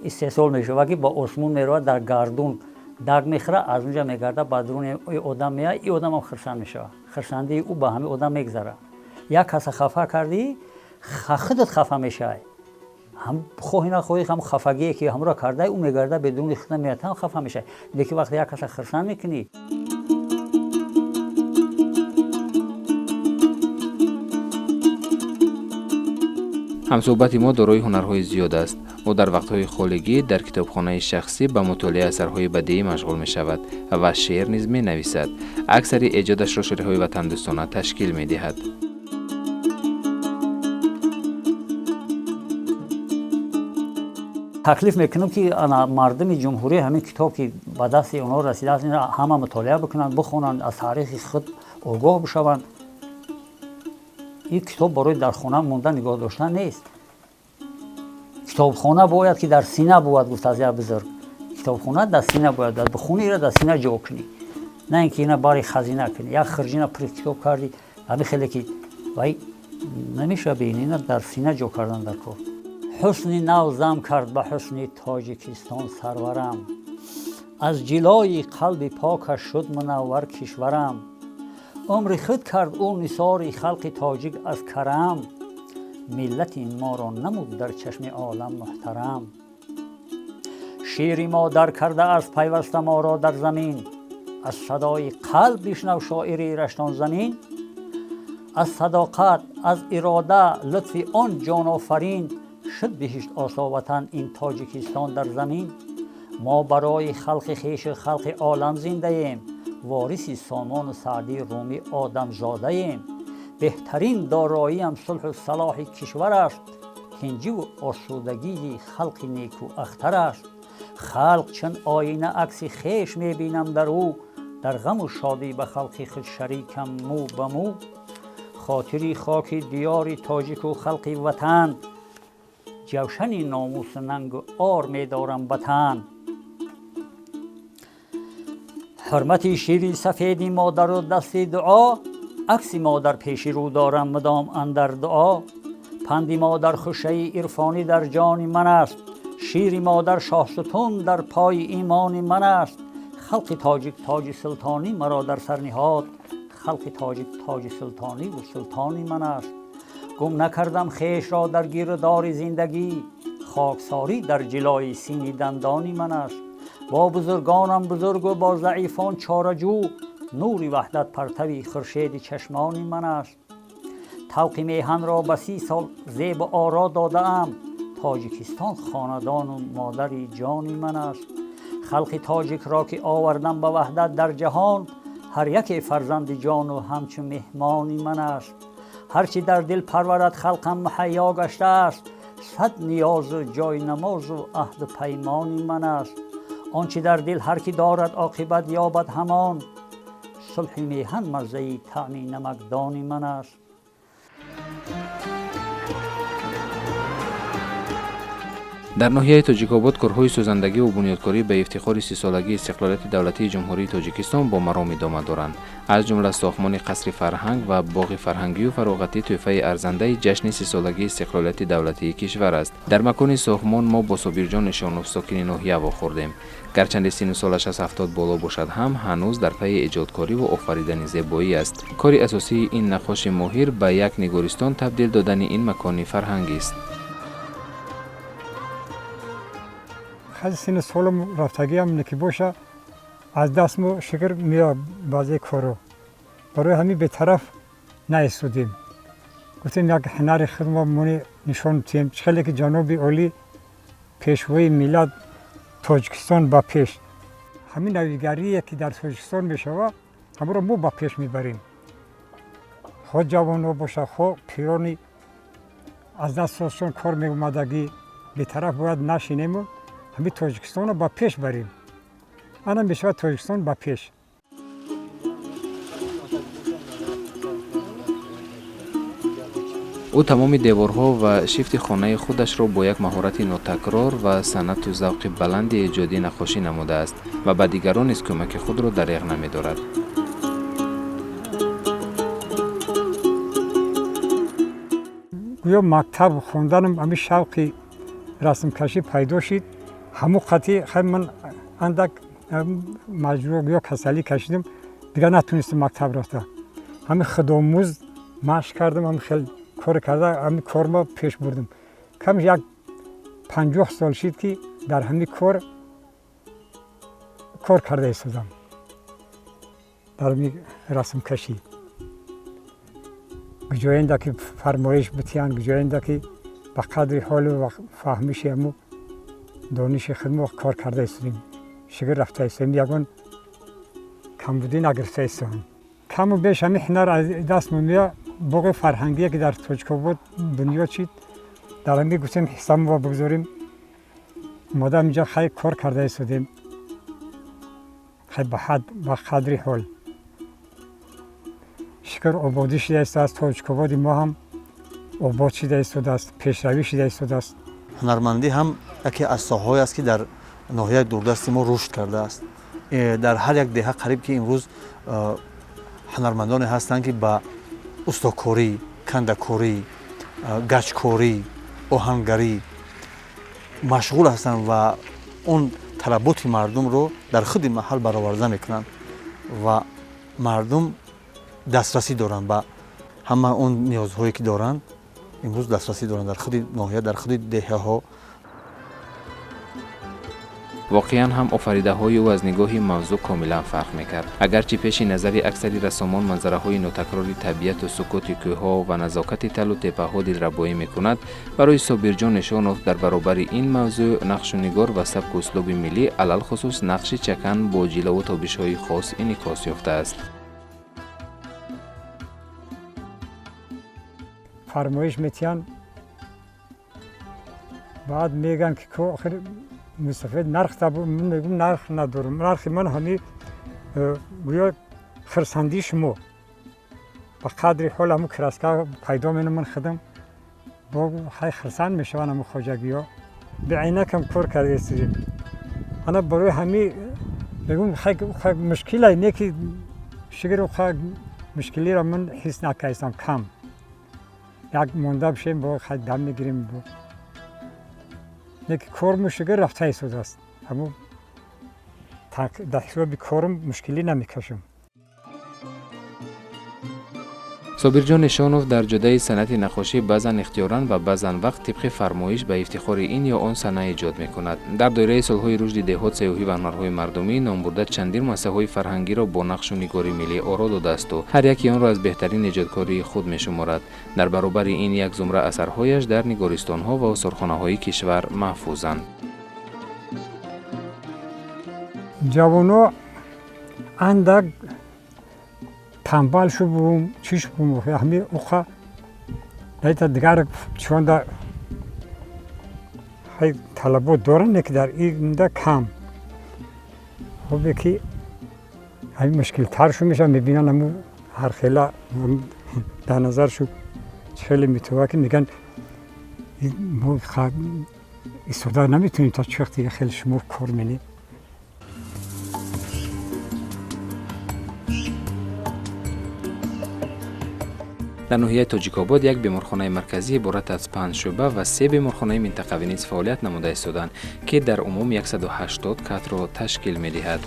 истеҳсол мешавад, ки ба осмон меравад, дар гардун даг мехӯрад, аз унҷа мегарда ба дуруни одам меяд. И одамам хирсанд мешавад. Хирсандии ӯ ба ҳамин одам мегзарад. Як каса хафа кардӣ, худат хафа мешавӣ. Ҳам хоҳӣ нахоҳӣ, ҳам хафагие ки ҳамро кардаи, ӯ мегарда бе дуруни худат меяд, ҳам хафа мешавӣ. Лекин вақте як каса хирсанд мекунӣ. Ҳамсӯҳбати мо дорои ҳунарҳои зиёд аст. Ӯ дар вақтҳои холигӣ дар китобхонаи шахсӣ ба мутолиаи асарҳои бадиӣ машғул мешавад ва шеър низ менависад. Аксари эҷодашро шеърҳои ватандӯстона ташкил медиҳад. Таклиф мекунам, ки мардуми ҷумҳурӣ ҳамин китоб, ки ба дасти онҳо расидааст, инро ҳама мутолиа бикунанд, бихонанд, аз таърихи худ огоҳ бишаванд. Ин китоб барои дар хона монда нигоҳ доштан нест. Китобхона бояд ки дар сина бувад, гуфт аз як бузург. Китобхона дар сина бояд, бихони, ира дар сина ҷо кунӣ, на ин ки ина бари хазина кунӣ. Як хирҷина пури китоб кардӣ, ҳамин хеле ки вай намешавад. Бин, ина дар сина ҷо кардан дар кор. Ҳусни нав зам кард ба ҳусни Тоҷикистон сарварам, аз ҷилои қалби покаш шуд мунаввар кишварам. Умри худ кард ӯ нисори халқи тоҷик аз карам, миллати моро намуд дар чашми олам муҳтарам. Шири модар карда аз пайваста моро дар замин, аз садои қалб бишнав шоири Раштонзамин. Аз садоқат, аз ирода, лутфи он ҷонофарин, шуд биҳишт осо ватан ин Тоҷикистон дар замин. Мо барои халқи хешу халқи олам зиндаем, вориси Сомону Саъди, Румӣ одамзодаем. Беҳтарин дороиам сулҳу салоҳи кишвар аст, тинҷиву осудагии халқи неку ахтар аст. Халқ чун оина, акси хеш мебинам дар ӯ, дар ғаму шодӣ ба халқи худ шарикам мӯ ба мӯ. Хотири хоки диёри тоҷику халқи ватан, ҷавшани номусу нангу ор медорам ба тан. Ҳурмати шири сафеди модару дасти дуо, акси модар пеши рӯ дорам мудом андар дуо. Панди модар хушаи ирфонӣ дар ҷони ман аст, шири модар шоҳсутун дар пои имони ман аст. Халқи тоҷик тоҷи султонӣ маро дар сар ниҳод, халқи тоҷик тоҷи султониву султони ман аст. Гум накардам хешро дар гирдори зиндагӣ, хоксорӣ дар ҷилои сини дандони ман аст. Бо бузургонам бузургу бо заифон чораҷӯ, нури ваҳдат партави хуршеди чашмони ман аст. Тавқи меҳанро ба 30 сол зебу оро додаам, Тоҷикистон хонадону модари ҷони ман аст. Халқи тоҷикро ки овардам ба ваҳдат дар ҷаҳон, ҳар яке фарзанди ҷону ҳамчун меҳмони ман аст. Ҳарчи дар дил парварад халқам муҳайё гаштааст, сад ниёзу ҷойнамозу аҳду паймони ман аст. Он чи дар дил ҳар ки дорад, оқибат ёбад ҳамон, сулҳи меҳан маззаи таъми намакдони ман аст. Дар ноҳияи Тоҷикобод корҳои созандагӣ ва бунёдкорӣ ба ифтихори 30-солагии истиқлолияти давлатии Ҷумҳурии Тоҷикистон бо маром идома доранд. Аз ҷумла сохтмони қасри фарҳанг ва боғи фарҳангию фароғатӣ тӯҳфаи арзандаи ҷашни 30-солагии истиқлолияти давлатии кишвар аст. Дар макони сохтмон мо бо Собирҷон Нишонов, сокини ноҳия, вохӯрдем. Гарчанде синну солаш аз 70 боло бошад ҳам, ҳанӯз дар пайи эҷодкорӣ ва офаридани зебоӣ аст. Кори асосии ин наққоши моҳир ба як нигористон табдил додани ин макони фарҳангист. Хеле синну солам рафтагиам ки боша, аз дастмо шукр меояд баъзе коро. Барои ҳамин бетараф наистодем. Гуфтем, як ҳунари худмо мони нишон диҳем. Хеле ки ҷаноби олӣ, пешвои миллат, Тоҷикистон ба пеш. Ҳамин навигарие ки дар Тоҷикистон мешавад, ҳамонро мо ба пеш мебарем. Хо ҷавонҳо боша, хо пирони аз дастшон кор меомадагӣ, бетараф бояд нашинему ҳамин Тоҷикистонро ба пеш барем. Ана мешавад Тоҷикистон ба пеш. Ӯ тамоми деворҳо ва шифти хонаи худашро бо як маҳорати нотакрор ва санъату завқи баланди эҷодӣ наққошӣ намудааст ва ба дигарон низ кӯмаки худро дареғ намедорад. Гӯё мактаб хонданам ҳамин шавқи расмкашӣ пайдо шид. Ҳамун қатъи хай ман андак маҷрӯҳ ё касалӣ кашидам, дигар натунистам мактаб рафта. Ҳамин худомӯз машқ кардам, ҳамин хел кор карда, ҳамин кормо пеш бурдам. Кам як 50 сол шид ки дар ҳамин кор карда истодам, дар ҳамин расмкашӣ. Гуҷоенда ки фармоиш битиҳанд, гуҷоенда ки ба қадри ҳолу фаҳмиши ҳамун дониши худмо кор карда истодем. Шукр, рафта истодем, ягон камбудӣ нагирифта истодем. Каму беш ҳамин ҳунар аз даст меояд. Боғи фарҳангие ки дар Тоҷикобод бунёд шид, дар ҳамин гуфтем ҳиссамро бигзорем. Омада инҷа хай кор карда истодем. Хай ба ҳад, ба қадри ҳол. Шукр, ободӣ шида истодааст. Тоҷикободи мо ҳам обод шида истодааст, пешравӣ шида истодааст. Ҳунармандӣ ҳам яке аз соҳаҳое аст ки дар ноҳияи дурдасти мо рушд кардааст. Дар ҳар як деҳа қариб ки имрӯз ҳунармандоне ҳастанд ки ба устокорӣ, кандакорӣ, гачкорӣ, оҳангарӣ машғул ҳастанд ва он талаботи мардумро дар худи маҳал бароварда мекунанд ва мардум дастрасӣ доранд ба ҳама он ниёзҳое ки доранд, имрӯз дастрасӣ доранд дар худи ноҳия, дар худи деҳаҳо. Воқеан ҳам офаридаҳои ӯ аз нигоҳи мавзӯъ комилан фарқ мекард. Агарчи пеши назари аксари рассомон манзараҳои нотакрори табиату сукути кӯҳҳо ва назокати талу теппаҳо дилрабоӣ мекунад, барои Собирҷон Нишонов дар баробари ин мавзӯъ нақшу нигор ва сабку услуби миллӣ, алалхусус нақши чакан бо ҷилову тобишҳои хос инъикос ёфтааст. Фармоиш метиҳанд, баъд мегӯянд ки охир мусафед нарх, мегӯм нарх надорам, нархи ман ҳамин гӯё хирсандии шумо. Ба қадри ҳол ҳамун краска пайдо менам, ман худам бо хай хирсанд мешаванд ҳамун хоҷагиҳо. Беайнакам кор карда истодем. Ана барои ҳамин мегӯм хай мушкилай не ки шукр мушкилиро ман ҳис накардам кам. Як монда бошем, бо хай дам мегирем. Неки корму шукр рафта истодааст. Ҳамун дар ҳисоби корм мушкилӣ намекашам. Собирҷон Нишонов дар ҷодаи санъати наққошӣ баъзан ихтиёран ва баъзан вақт тибқи фармоиш ба ифтихори ин ё он сана эҷод мекунад. Дар доираи солҳои рушди деҳот, сайёҳӣ ва ҳунарҳои мардумӣ номбурда чандин муассисаҳои фарҳангиро бо нақшу нигори миллӣ оро додаасту ҳар яке онро аз беҳтарин эҷодкории худ мешуморад. Дар баробари ин як зумра асарҳояш дар нигористонҳо ва осорхонаҳои кишвар маҳфузанд. Ҷавонҳо андак танбал шудум, чӣ шудум, ҳамин уқа дайта дигар чонда хай талабот доранд, ки дар инда кам. Хубе ки ҳамин мушкилтар шу мешавад, мебинанд ҳамун ҳар хела дар назар шу хеле метова ки мегӯянд мо Истода наметавонем то чӣ вақте хеле шумо кор менед. Дар ноҳияи Тоҷикобод як беморхонаи марказӣ иборат аз 5 шӯъба ва 3 беморхонаи минтақавӣ низ фаъолият намуда истоданд, ки дар умум 180 катро ташкил медиҳад.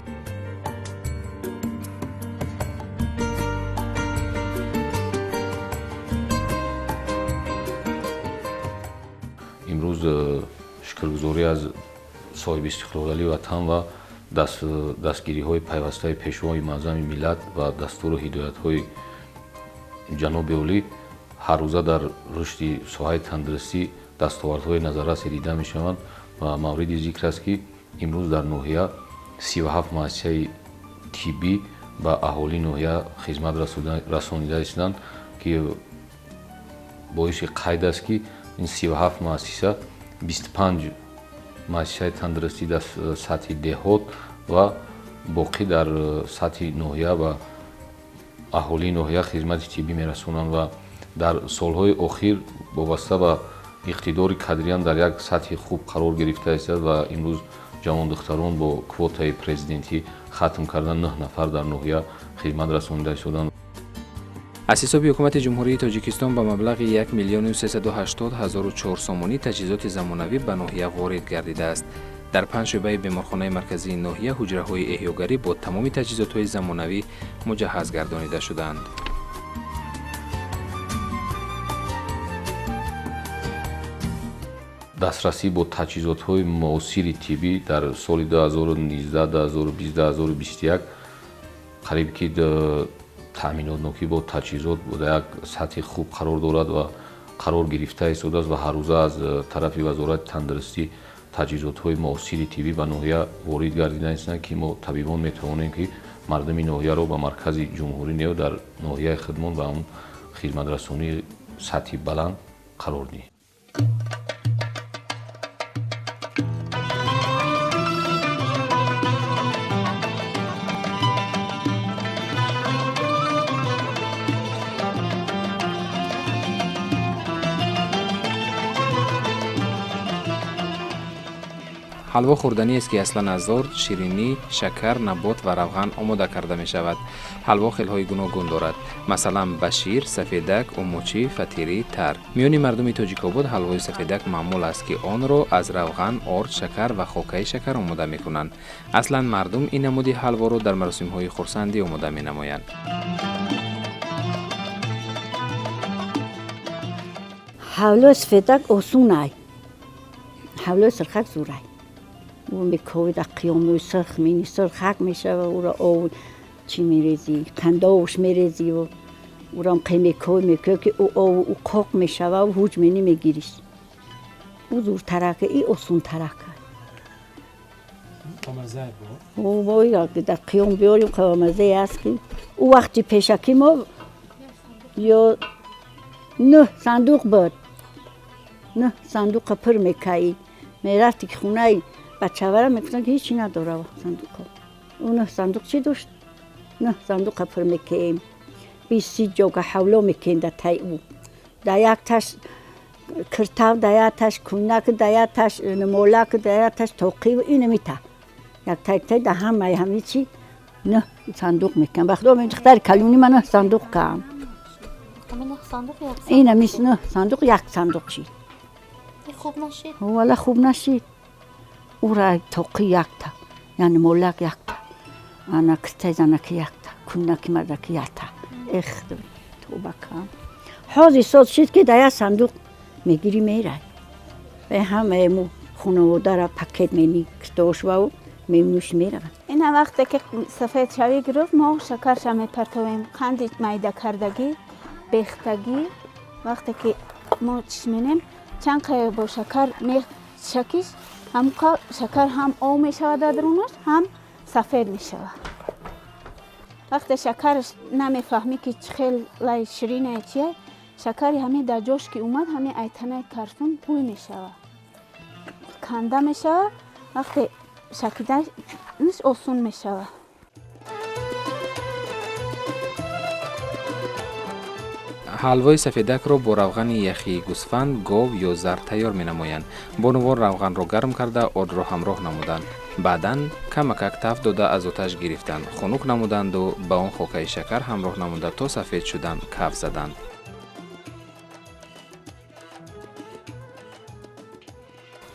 Имрӯз шукргузорӣ аз соҳиби истиқлолияти ватан ва дастгириҳои пайвастаи пешвои муаззами миллат ва дастуру ҳидоятҳои ҷаноби олӣ ҳаррӯза дар рушди соҳаи тандурустӣ дастовардҳои назаррасе дида мешаванд ва мавриди зикр аст, ки имрӯз дар ноҳия 37 муассисаи тиббӣ ба аҳолии ноҳия хизмат расонида истанд, ки боиси қайд аст, ки ин 37 муассиса 25 муассисаи тандурустӣ дар сатҳи деҳот ва боқӣ дар сатҳи ноҳия ва аҳолии ноҳия хизмати тиббӣ мерасонанд ва дар солҳои охир вобаста ба иқтидори кадриам дар як сатҳи хуб қарор гирифта истад ва имрӯз ҷавондухтарон бо квотаи президентӣ хатм кардан 9 нафар дар ноҳия хизмат расонида истоданд. Аз ҳисоби ҳукумати Ҷумҳурии Тоҷикистон ба маблағи 1 380 004 сомонӣ таҷҳизоти замонавӣ ба ноҳия ворид гардидааст. Дар 5 шӯъбаи беморхонаи марказии ноҳия ҳуҷраҳои эҳёгарӣ бо тамоми таҷҳизотҳои замонавӣ муҷаҳҳаз гардонида шуданд. Дастрасӣ бо таҷҳизотҳои муосири тиббӣ дар соли 2019, 2020, 2021 қариб ки таъминотнокӣ бо таҷҳизот дар як сатҳи хуб қарор дорад ва қарор гирифта истодааст ва ҳаррӯза аз тарафи Вазорати тандурустӣ таҷҳизотҳои муосири тиббӣ ба ноҳия ворид гардида истанд, ки мо табибон метавонем, ки мардуми ноҳияро ба маркази ҷумҳурӣ не, дар ноҳияи худмон ба он хизматрасонии сатҳи баланд қарор диҳем. Ҳалво хӯрданиест, ки аслан аз орд, ширинӣ, шакар, набот ва равған омода карда мешавад. Ҳалво хелҳои гуногун дорад, масалан ба шир, сафедак, умучӣ, фатирӣ, тар. Миёни мардуми Тоҷикобод ҳалвои сафедак маъмул аст, ки онро аз равған, орд, шакар ва хокаи шакар омода мекунанд. Аслан мардум ин намуди ҳалворо дар маросимҳои хурсандӣ омода менамоянд. Ҳалвои сафедак осон ай, ҳалвои сурхак зур ай. Мекови дар қиёмои сурх мени сурхак мешава, ӯро об чӣ мерезӣ, қандовш мерезӣ, ӯрам мекови мекови, ки ӯ об ӯ қоқ мешава, ҳуҷ мени мегириш. Ӯ зуртарака, и осонтарака. Вой, дар қиём биёрим, қавамазае аст, ки ӯ вақти пешакӣ мо ё 9 сандуқ буд, 9 сандуқа пур мекаӣ. Мерафти ки хонаи бачавара мегуфтанд, ки ҳечи надора сандуқо. Ӯ 9 сандуқ чӣ дошт? 9 сандуқа пур мекеем, 20 ҷога ҳавло мекеем дар таи ӯ. Дар якташ киртав, дар якташ кӯнак, дар якташ молак, дар якташ тоқӣ, инамита. Яктаяктаи дар ҳамаи ҳамин чи 9 сандуқ мекунам. Ба худо духтари калонӣ ман 9 сандуқ каам. Инамис 9 сандуқ як сандуқ шид. Хуб нашид? Валла хуб нашид. Ура тоқӣ якта, яъне молак якта, ана киртаи занаки якта, кӯнаки мардаки якта. Эх, тоба кам. Ҳозир соз шид, ки дар як сандуқ мегирӣ мерай. Ҳамаи мо хонаводаро пакет мени киртош вау мемнӯш меравад. Ина вақте ки сафед шавӣ гирифт, мо шакарша мепартовем, қанди майда кардагӣ, бехтагӣ. Вақте ки мо чиш менем, чанд қая бо шакар мешакиш, ҳамқа шакар ҳам об мешавад дар дарунаш, ҳам сафед мешавад. Вақте шакараш намефаҳмӣ, ки чӣ хел лай ширинае чие, шакари ҳамин дар ҷош ки омад, ҳамин айтанаи карсун ҳуй мешавад, канда мешавад. Вақте шакиданаш осон мешавад. Ҳалвои сафедакро бо равғани яхии гӯсфанд, гов ё зар тайёр менамоянд. Бонувон равғанро гарм карда, ордро ҳамроҳ намуданд. Баъдан камакак тафт дода аз оташ гирифтанд, хунук намуданду ба он хокаи шакар ҳамроҳ намуда то сафед шудан каф заданд.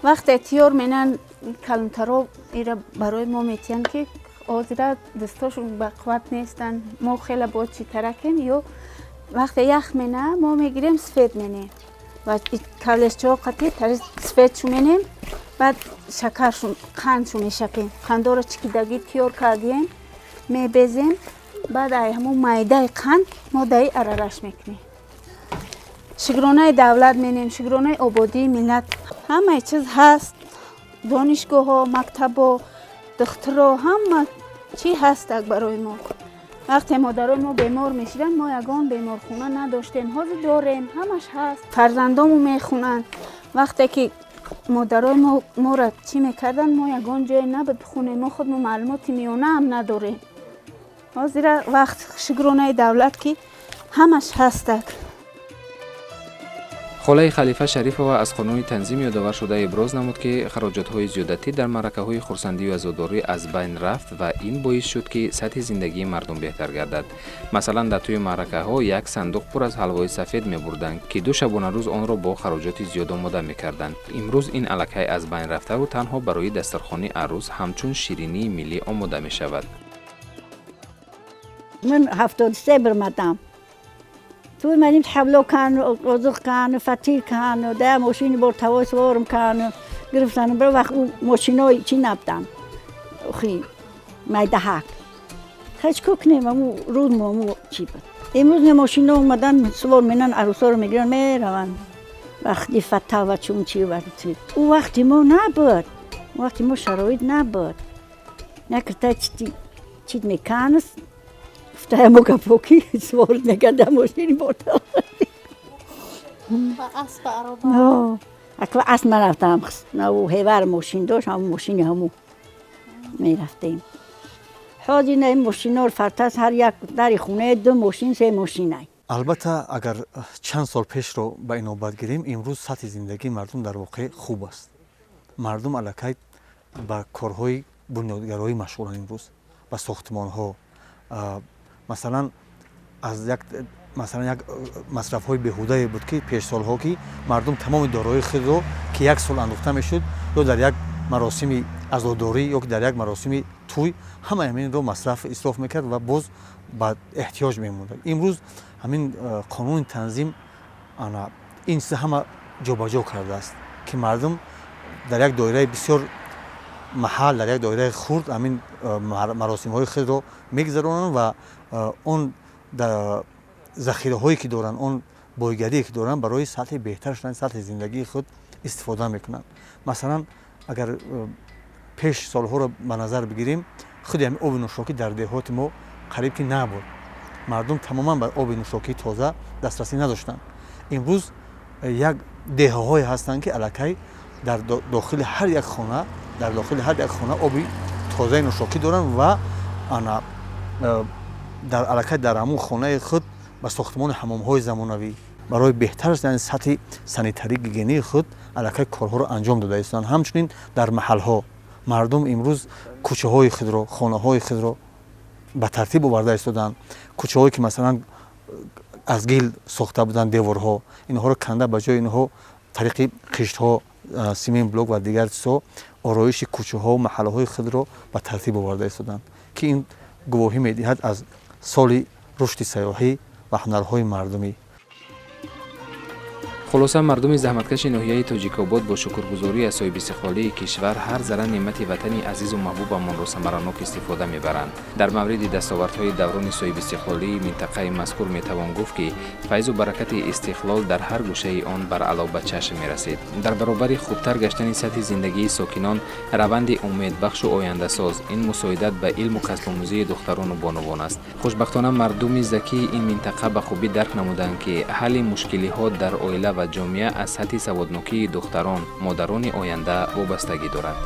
Вақте тиёр менан калонтаро ира барои мо метиҳанд, ки ҳозира дастошон бақувват нестанд, мо хеле бо читаракем. Ё вақте ях мена мо мегирем, сфед менем ва калешчаҳо қатӣ тари сфедшу менем, баъд шакаршу қандшу мешапем. Қандоро чикидагӣ тиёр кардием, мебезем, баъд ай ҳамун майдаи қанд мо даи арараш мекунем. Шукронаи давлат менем, шукронаи ободии миллат. Ҳамаи чиз ҳаст, донишгоҳҳо, мактабҳо, духтуро, ҳама чӣ ҳастак барои мо. Вақте модарои мо бемор мешиданд, мо ягон беморхона надоштем, ҳозир дорем, ҳамаш ҳаст. Фарзандому мехунанд. Вақте ки модарои мо моро чӣ мекарданд, мо ягон ҷое набуд бихонем, мо худ мо маълумоти миёнаам надорем. Ҳозира вақт шукронаи давлат, ки ҳамаш ҳастак. Холаи Халифа Шарифова аз қонуни танзим ёдовар шуда иброз намуд, ки хароҷотҳои зиёдатӣ дар маъракаҳои хурсандию азодорӣ аз байн рафт ва ин боис шуд, ки сатҳи зиндагии мардум беҳтар гардад. Масалан, дар тӯи маъракаҳо як сандуқ пур аз ҳалвои сафед мебурданд, ки 2 шабонарӯз онро бо хароҷоти зиёд омода мекарданд. Имрӯз ин аллакай аз байн рафтаву танҳо барои дастархони арӯс ҳамчун ширинии миллӣ омода мешавад. Ман 73 бирмадам. Туй маним ҳавло кан, озуқ кан, фатир кан, да мошини бор тавой сворм кан, гирифтан, бір вақт у мошиной чи набдан. Охи, майдаҳак. Хеч ко кунем, аму рӯз мо аму чи буд. Имрӯз не мошино омадан, свор менан, арӯсоро мегиранд, мераванд. Вақти фата ва чун чи ва чи. У вақти мо набуд. У вақти мо шароит набуд. Накарта чит меканст, гуфтаям гапо ки свор мекарда мошини бортава. Аква асп нарафтам, наву ҳевар мошин дошт, ҳамун мошини ҳаму мерафтем. Ҳозир на ин мошинор фартас, ҳар як дари хонаи 2 мошин, 3 мошинай. Албатта, агар чанд сол пешро ба инобат гирем, имрӯз сатҳи зиндагии мардум дар воқеъ хуб аст. Мардум аллакай ба корҳои бунёдгароӣ машғуланд имрӯз, ба сохтмонҳо. Масалан, аз як масалан як масрафҳои беҳудае буд, ки пешсолҳо ки мардум тамоми дорои худро, ки як сол андохта мешуд, ё дар як маросими азодорӣ, ё ки дар як маросими тӯй ҳамаи ҳаминро масраф исроф мекард ва боз ба эҳтиёҷ мемонд. Имрӯз ҳамин қонуни танзим ана ин чиза ҳама ҷобаҷо кардааст, ки мардум дар як доираи бисёр маҳал, дар як доираи хурд ҳамин маросимҳои худро мегузаронанд ва он захираҳое ки доранд, он бойгарие ки доранд, барои сатҳи беҳтар шудани сатҳи зиндагии худ истифода мекунанд. Масалан, агар пеш солҳоро ба назар бигирем, худи ҳамин оби нӯшокӣ дар деҳоти мо қариб ки набуд. Мардум тамоман ба оби нӯшокии тоза дастрасӣ надоштанд. Имрӯз як деҳаҳое ҳастанд, ки аллакай дар дохили ҳар як хона, дар дохили ҳар як хона оби тозаи нӯшокӣ доранд ва ана дар аллакай дар ҳамун хонаи худ ба сохтмони ҳамомҳои замонавӣ барои беҳтар шудани сатҳи санитарӣ гигиении худ аллакай корҳоро анҷом дода истоданд. Ҳамчунин дар маҳалҳо мардум имрӯз кӯчаҳои худро, хонаҳои худро ба тартиб оварда истоданд. Кӯчаҳое ки масалан аз гил сохта буданд деворҳо, инҳоро канда ба ҷои инҳо тариқи қиштҳо, симент блок ва дигар чизҳо ороиши кӯчаҳо, маҳаллаҳои худро ба тартиб оварда истоданд, ки ин гувоҳӣ медиҳад аз соли рушди сайёҳӣ ва ҳунарҳои мардумӣ. Хулоса, мардуми заҳматкаши ноҳияи Тоҷикобод бо шукргузорӣ аз соҳибистиқлолии кишвар ҳар зарра неъмати ватани азизу маҳбубамонро самаранок истифода мебаранд. Дар мавриди дастовардҳои даврони соҳибистиқлолии минтақаи мазкур метавон гуфт, ки файзу баракати истиқлол дар ҳар гӯшаи он баръало ба чашм мерасид. Дар баробари хубтар гаштани сатҳи зиндагии сокинон, раванди умедбахшу ояндасоз ин мусоидат ба илму касбомӯзии духтарону бонувон аст. Хушбахтона, мардуми закии ин минтақа ба хубӣ дарк намуданд, ки ҳалли мушкилиҳо дар оила ва ҷомеа аз сатҳи саводнокии духтарон, модарони оянда вобастагӣ дорад.